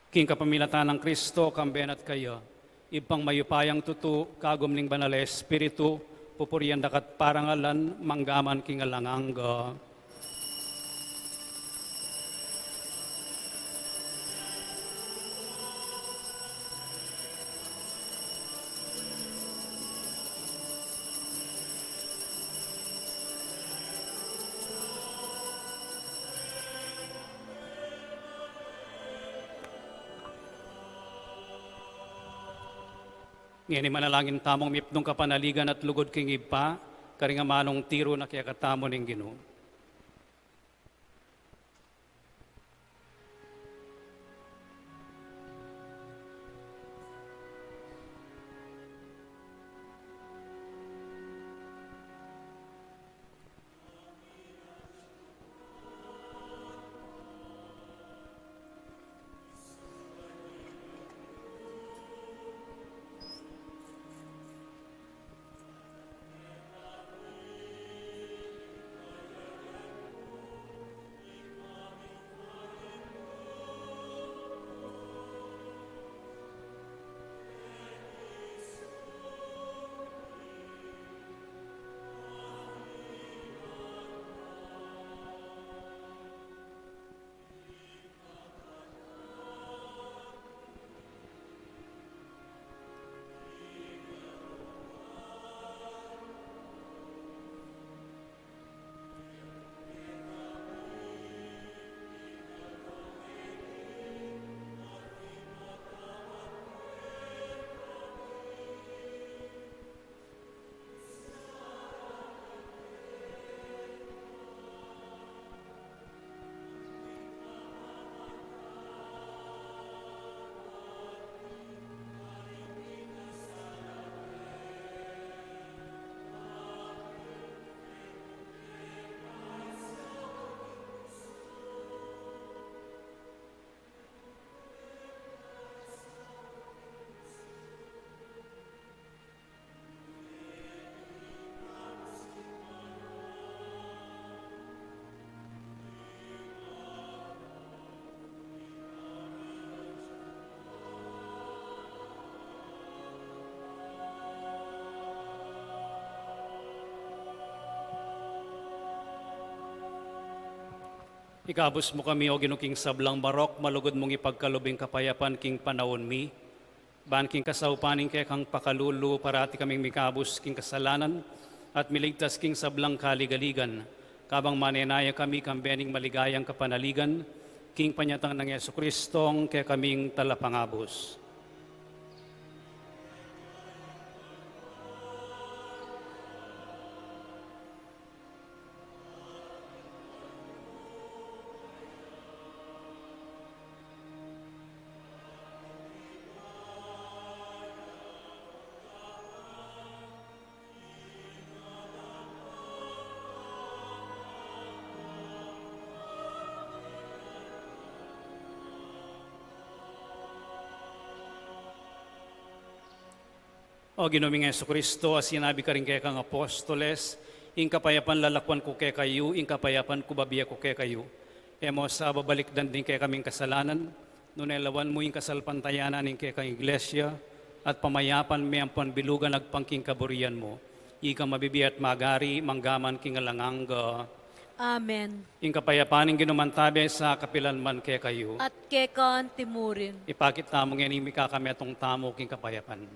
King kapamilatan nang Kristo, kambe na at kaya, Ibpang mayupayang tutu, kagum ning Banal a Espiritu, pupurian da ka at parangalan, mangga man king alang angga. Ngeni manalangin tamung mipnung kapanaligan at lugud king Ibpa, karing amanung tiru na kekatamu ning Ginu. Ikabus mu kami, O Ginu, king sablang marok, malugud mung ipagkalub ing kapayapan king panaun mi. Ban king kasaupan ning kekang pakalulu, parati kaming mikabus king kasalanan at miligtas king sablang kaligaligan, kabang manenaya kami kambe ning maligayang kapanaligan king panyatang nang Jesucristong kekaming Talapangabus. O Ginu ming Jesucristo, a sinabi karing kekang apostoles, Ing kapayapan lalakuan ku kekayu, ing kapayapan ku bibie ku kekayu. E mu sa babalikdan ding kekaming kasalanan, nune lawan mu ing kasalpantayanan ning kekang Iglesia, at pamayapan me ampon bilugan agpang king kaburian mu. Ika mabibie at magari, mangga man king alang angga. Amen. Ing kapayapan ning Ginu mantabe sa kapilan man kekayu. At keka anti mu rin. Ipakit tamu ngeni ing mikakametung tamu king kapayapan.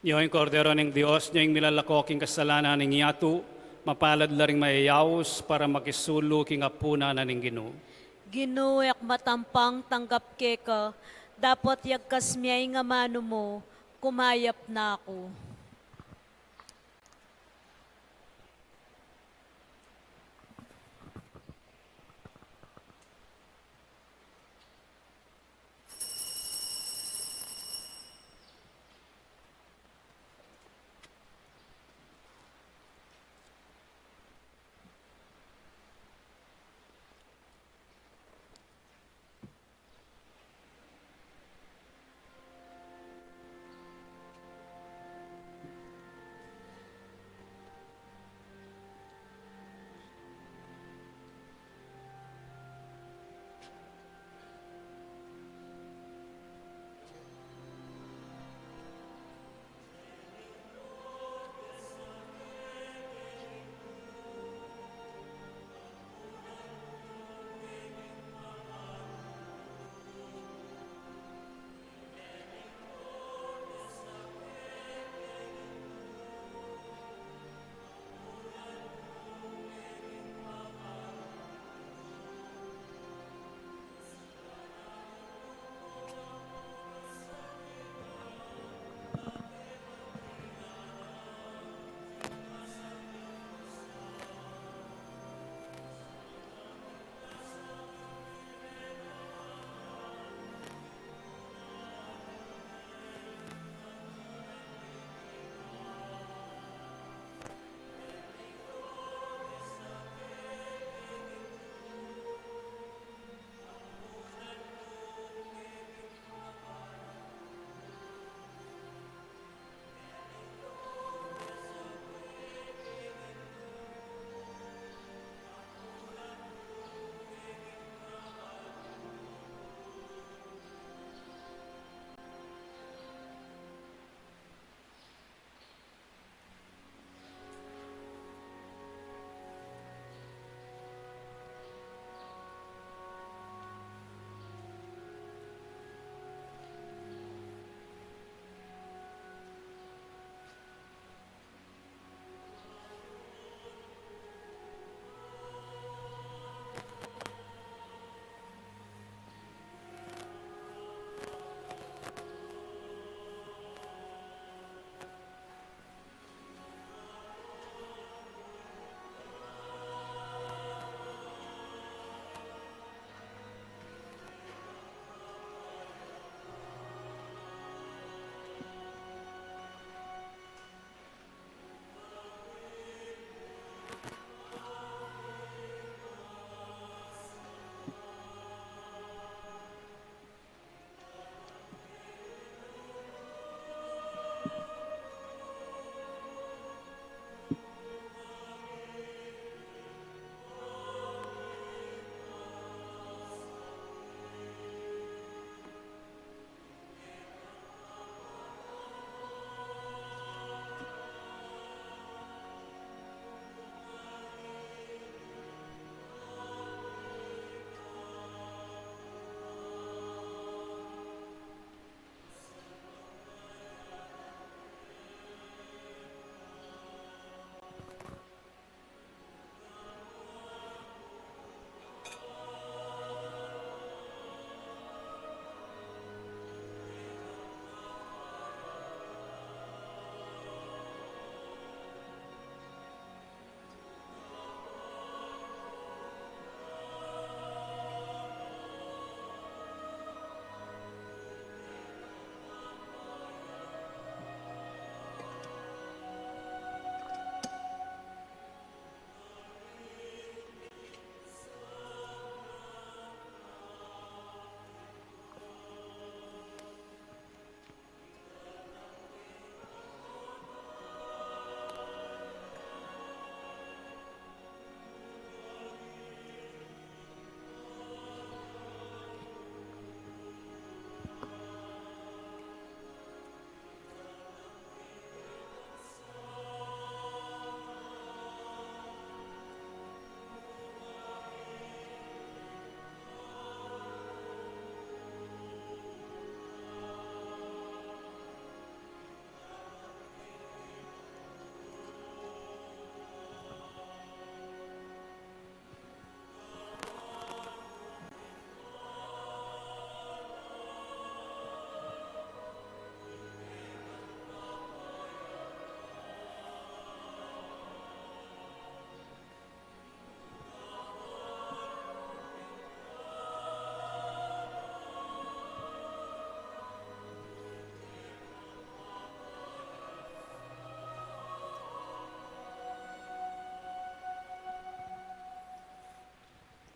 Nya ing Kordero ning Dios, nya ing milalako king kasalanan ning yatu. Mapalad la ring mayayaus para makisulu king apunan na ning Ginu. Ginu, e ku matampang tanggap keka, dapot yagkas me ing amanu mu, kumayap na ku.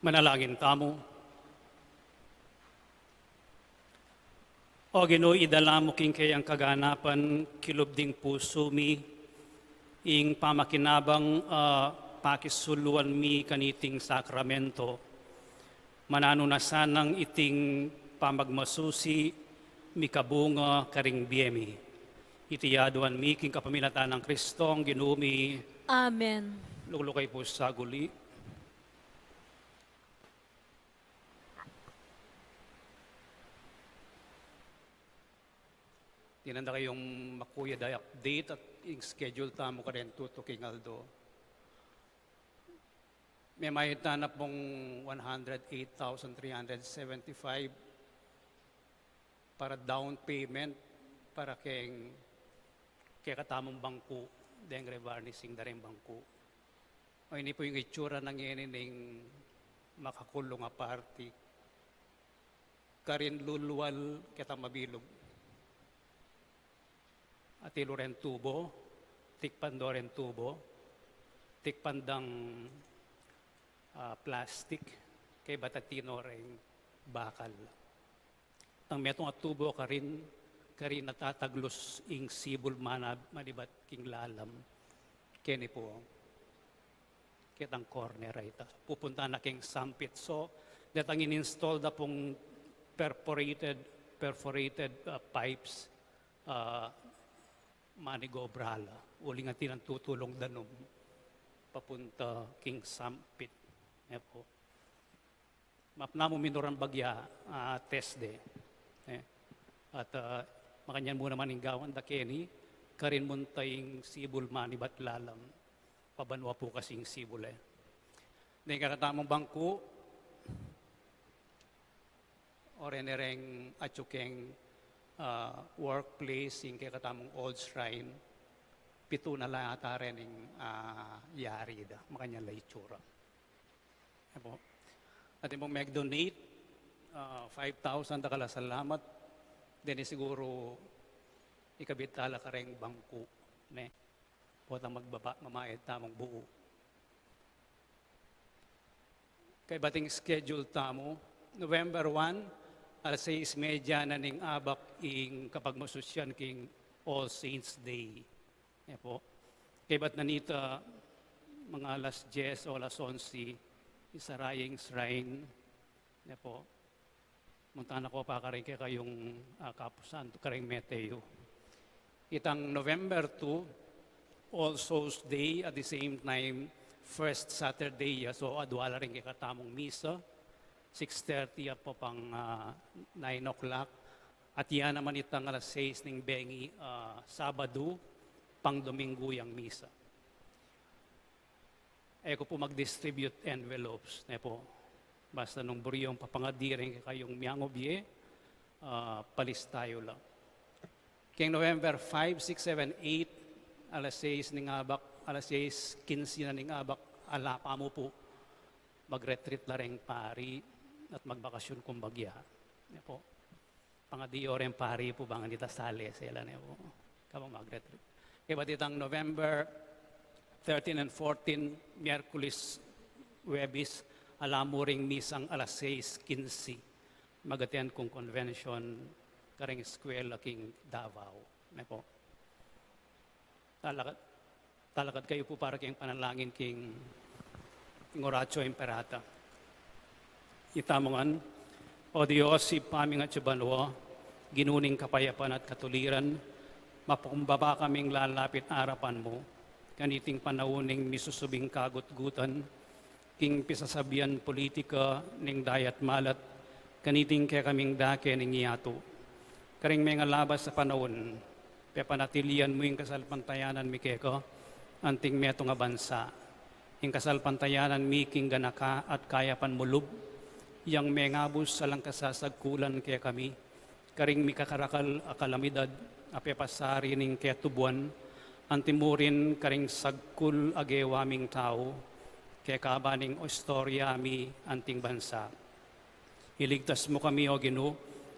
Manalangin tamu. O Ginu, idala mu king keyang kaganapan kilub ding pusu mi ing pamakinabang a pakisuluan mi kaniting sakramento. Mananu na sanang iting pamagmasusi mikabunga karing bie mi. Iti aduan mi king kapamilatan nang Kristong Ginu mi. Amen. Lukluk kayu pu sa guli. Dinan da kayung makuyad a update at ing schedule tamu karin tutuking aldo. Memayad tana pung one hundred eight thousand three hundred seventy-five para down payment para keng kekatamung bangku, deng revarnishing da ring bangku. O, ini pu ing itsura na ngeni ning makakulung a parti. Karin lulual ketang mabilug. Atilu ring tubo, tikpan do ring tubo, tikpan dang, ah, plastik, kaybat atinu ring bakal. Tang metung a tubo karin, karin natataglus ing sibul mana-, manibat king lalam. Keni pu, ketang corner a ita. Pupunta na keng sampit. So, detang in-install da pung perforated, perforated, ah, pipes, ah, manigobra la. Uling atin nang tutulung danum papunta king sampit. E pu. Mapnamu minuran bagya, ah, test de. E. At, ah, makanyan mu naman ing gawan da keni, karin munta ing sibul manibat lalam. Pabanua pu kasi ing sibul e. Deng kekatamung bangku, o reni reng atyu keng, ah, workplace, ing kekatamung old shrine, pitu na la ata rening, ah, yari da. Makanyan la itsura. E pu. Atin pung meg-donate, ah, five thousand, dakal a salamat. Deni siguru ikabit tala kareng bangku, ne? Potang magbaba, mamayad tamung buu. Kaybat ing schedule tamu, November one, alas sais medya na ning abak ing kapagmasusyan king All Saints Day. E pu. Kaybat na nita, mga alas dyes o alas onse, isara ya ing shrine. E pu. Munta na ko pa karing kekayung, ah, kapusan, karing Mateo. Itang November two, All Souls Day, at the same time, first Saturday ya, so adua la ring kekatamung misa, six thirty up to pang, ah, nine o'clock. At ya naman itang alas sais ning bengi, ah, Sabadu, pang Dominggu yang misa. E ku pu mag-distribute envelopes, ne pu. Basta nung buri yung papangadi ring kekayung miyangubye, ah, palista yu la. Keng November five, six, seven, eight, alas sais ning abak, alas sais kinse na ning abak, ala pa mu pu. Mag-retreat la reng pari at magbakasyon kung bagya. Ne pu. Pangadi yo reng pari pu bang anita sale sela, ne pu. Kabang mag-retreat. Kaybat itang November thirteen and fourteen, Miyerkules, Huwebes, ala mu ring misang alas sais kinse. Mag-attend kung convention kareng eskwela king Davao. Ne pu. Talakad, talakad kayu pu para keng panalangin king, king Oratio Imperata. Itamu ngan, O Dios, Ibpa ming atsu banua, Ginu ning kapayapan at katuliran, mapakumbaba kaming lalapit arapan mu, kaniting panaun ning misusubing kagutgutan, king pisasabian politika ning dayat malat, kaniting kekaming dake ning yatu. Karing mengalabas a panaun, pepanatilian mu ing kasalpantayanan mi keka, anting metung a bansa. Ing kasalpantayanan mi king ganaka at kayapan mu lub, yang mengabus alang kasasagkulan kekami, karing mikakarakal a kalamidad a pepasari ning ketubuan, anti mu rin karing sagkul a gewa ming tau, kekaba ning istorya mi anting bansa. Iligtas mu kami, O Ginu,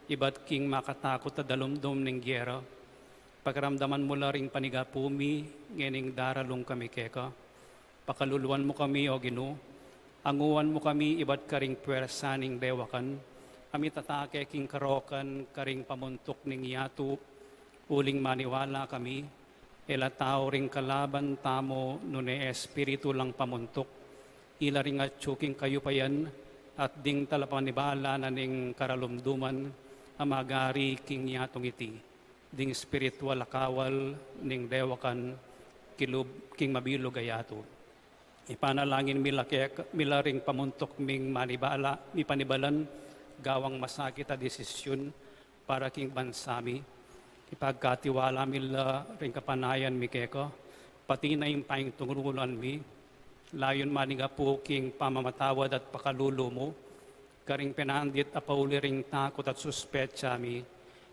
ibat king makatakut a dalumdum ning gera. Pakiramdaman mu la ring panigapu mi, ngening daralung kami keka. Pakaluluan mu kami, O Ginu, Anguan mu kami ibat karing puersa ning dewakan, a mitatake king karokan karing pamuntuk ning yatu, uling maniwala kami, e la tau ring kalaban tamu nune espiritu lang pamuntuk, ila ring atyu king kayupayan, at ding talapanibala na ning karalumduman, a magari king yatung iti, ding espiritual a kawal ning dewakan kilub king mabilug a yatu. Ipanalangin mi la keka, mi la ring pamuntuk ming manibala, mipanibalan, gawang masakit a desisyun para king bansa mi. Ipagkatiwala mi la ring kapanayan mi keka, pati na ing paintungulan mi, layun manigapu king pamamatawad at pakalulu mu, karing penandit a pauli ring takut at suspetsa mi,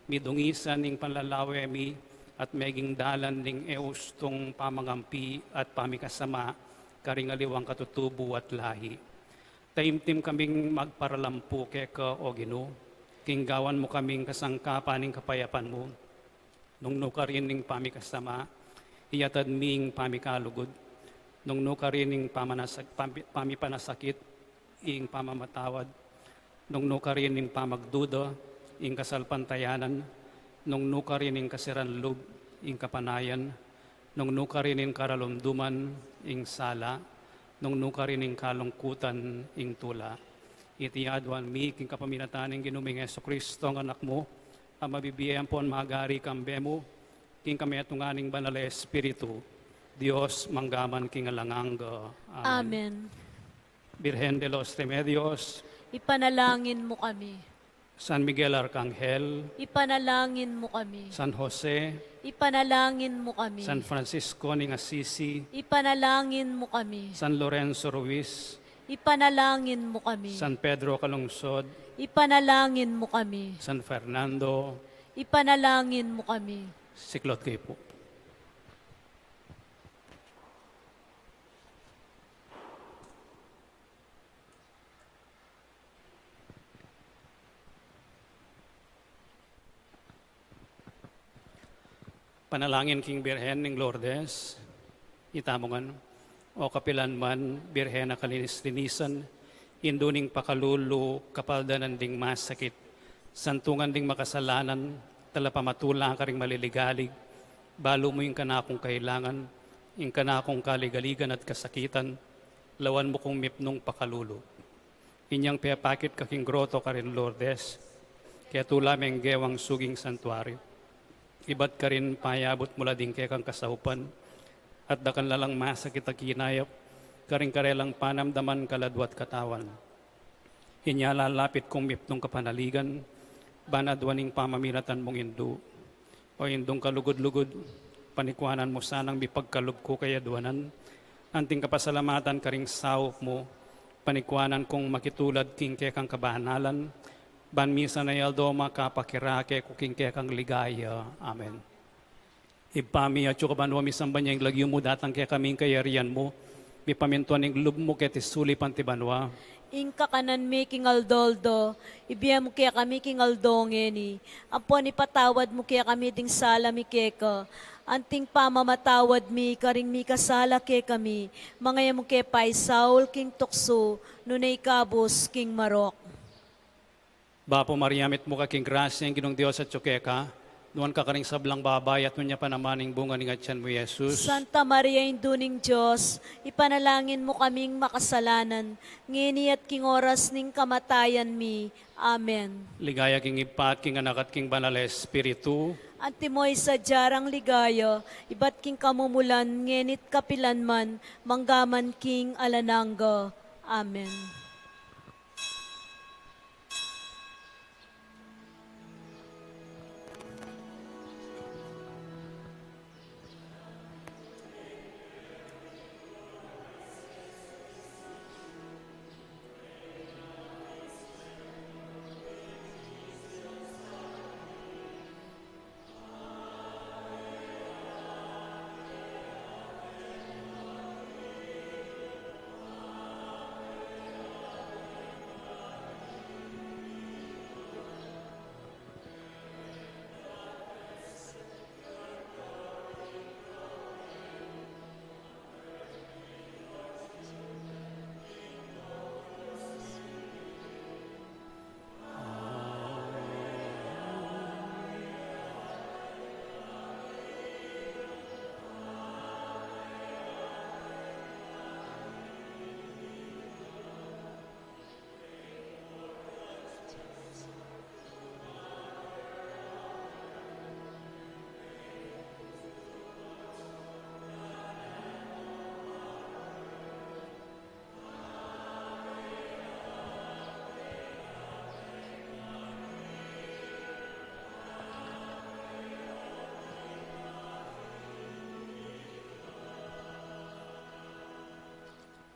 midungisan ning panlalawe mi, at meging dalan ning e ustung pamangampi at pamikasama karing aliwang katutubu at lahi. Taimtim kaming magparalampu keka, O Ginu, king gawan mu kaming kasangkapan ning kapayapan mu. Nung nukarin ning pamikasama, iyatad mi ing pamikalugud. Nung nukarin ning pamanasak-, pami-, pamipanasakit, ing pamamatawad. Nung nukarin ning pamagduda, ing kasalpantayanan. Nung nukarin ning kasiran lub, ing kapanayan. Nung nukarin ning karalumduman, ing sala. Nung nukarin ning kalungkutan, ing tula. Iti aduan mi king kapaminatan ning Ginu ming Jesucristo, ing Anak mu, a mabibie ampon magari kambe mu, king kametungan ning Banal a Espiritu, Dios, mangga man king alang angga. Amen. Amen. Birhen de los Remedios, ipanalangin mu kami. San Miguel Arcangel, ipanalangin mu kami. San Jose, ipanalangin mu kami. San Francisco ning Assisi, ipanalangin mu kami. San Lorenzo Ruiz, ipanalangin mu kami. San Pedro Calungsod, ipanalangin mu kami. San Fernando, ipanalangin mu kami. Siklod kayu pu. Panalangin king Birhen ning Lourdes. Itamu ngan. O kapilan man, Birhen a kalinis-linisan, indu ning pakalulu, kapaldanan ding masakit, santungan ding makasalanan, talapamatula karing maliligalig, balu mu ing kanakung kailangan, ing kanakung kaligaligan at kasakitan, lawan mu kung mipnung pakalulu. Inyang pepakit ka king groto karin Lourdes, ketula meng gewang suging santuario. Ibat karin payabut mu la ding kekang kasaupan, at dakal na lang masakit a kinayap, karing karelang panamdaman kaladwa't katawan. Inya lalapit kung mipnung kapanaligan, ban aduan ing pamaminatan mung indu. O Indung kalugud-lugud, panikuanan mu sanang mipagkalub ku kaya aduanan, anting kapasalamatan karing saup mu, panikuanan kung makitulad king kekang kabanalan, ban misan a aldo makapakirake ku king kekang ligaya. Amen. Ibpa mi, atsu ka banua, misamban ya ing lagyu mu, datang kekami ing kayarian mu, mipamintuan ing lub mu keti sulip anti banua. Ing kakanan mi king aldo-aldo, ibie mu kekami king aldo ngeni, ampon ipatawad mu kekami ding sala mi keka, anting pamamatawad mi karing mikasala kekami, manga e mu ke paisaul king tuksu, nune ikabus king marok. Bapu Maria, mitmu ka king grasya, ing Ginung Dios atyu keka, nuan ka karing sablang babai, at nuan ya pa naman ing bunga ning atian mu, Jesus. Santa Maria, Indu ning Dios, ipanalangin mu kaming makasalanan, ngeni at king oras ning kamatayan mi. Amen. Ligaya king Ibpa, at king Anak, at king Banal a Espiritu. Antimo ing sadya rang ligaya, ibat king kamumulan, ngeni't kapilan man, mangga man king alang angga. Amen.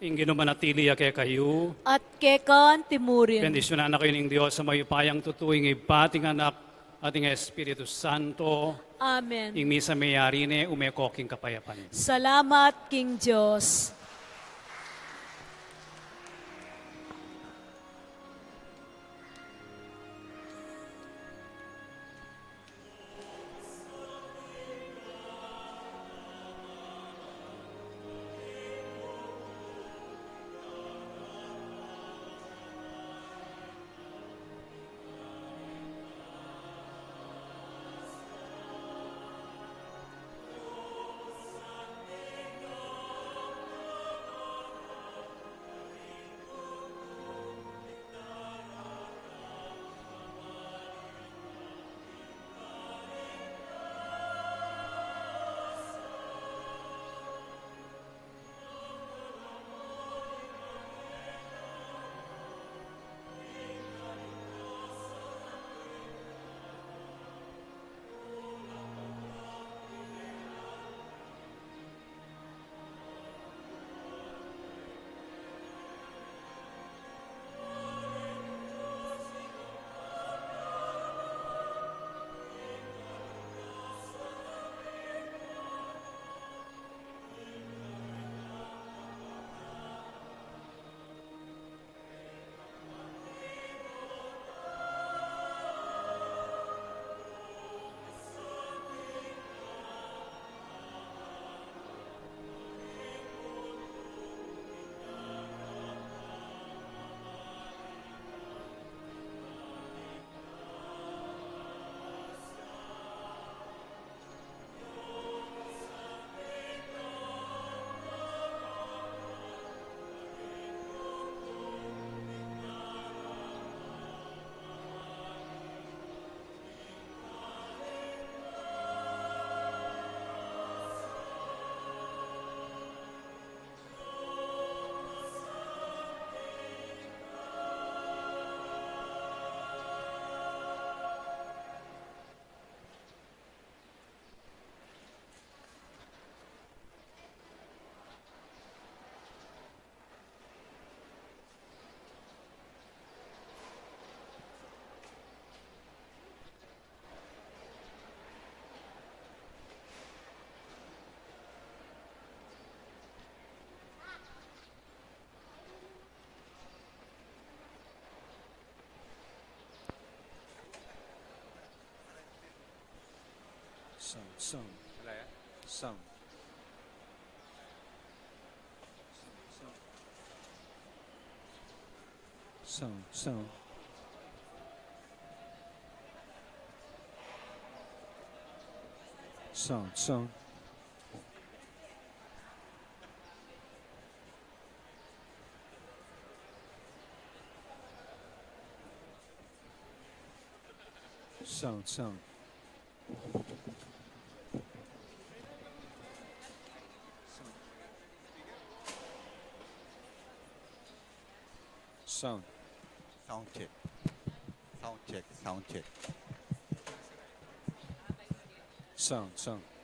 Ing Ginu manatili ya kekayu. At keka naman murin. Bendisyunan na kayu ning Dios a mayupayang tutu, ing Ibpa, ing Anak, at ing Espiritu Santo. Amen. Ing misa meyari ne, ume ko king kapayapan. Salamat king Dios. Sound, sound. Wala yan? Sound. Sound, sound. Sound, sound. Sound, sound. Sound. Sound check. Sound check, sound check. Sound, sound.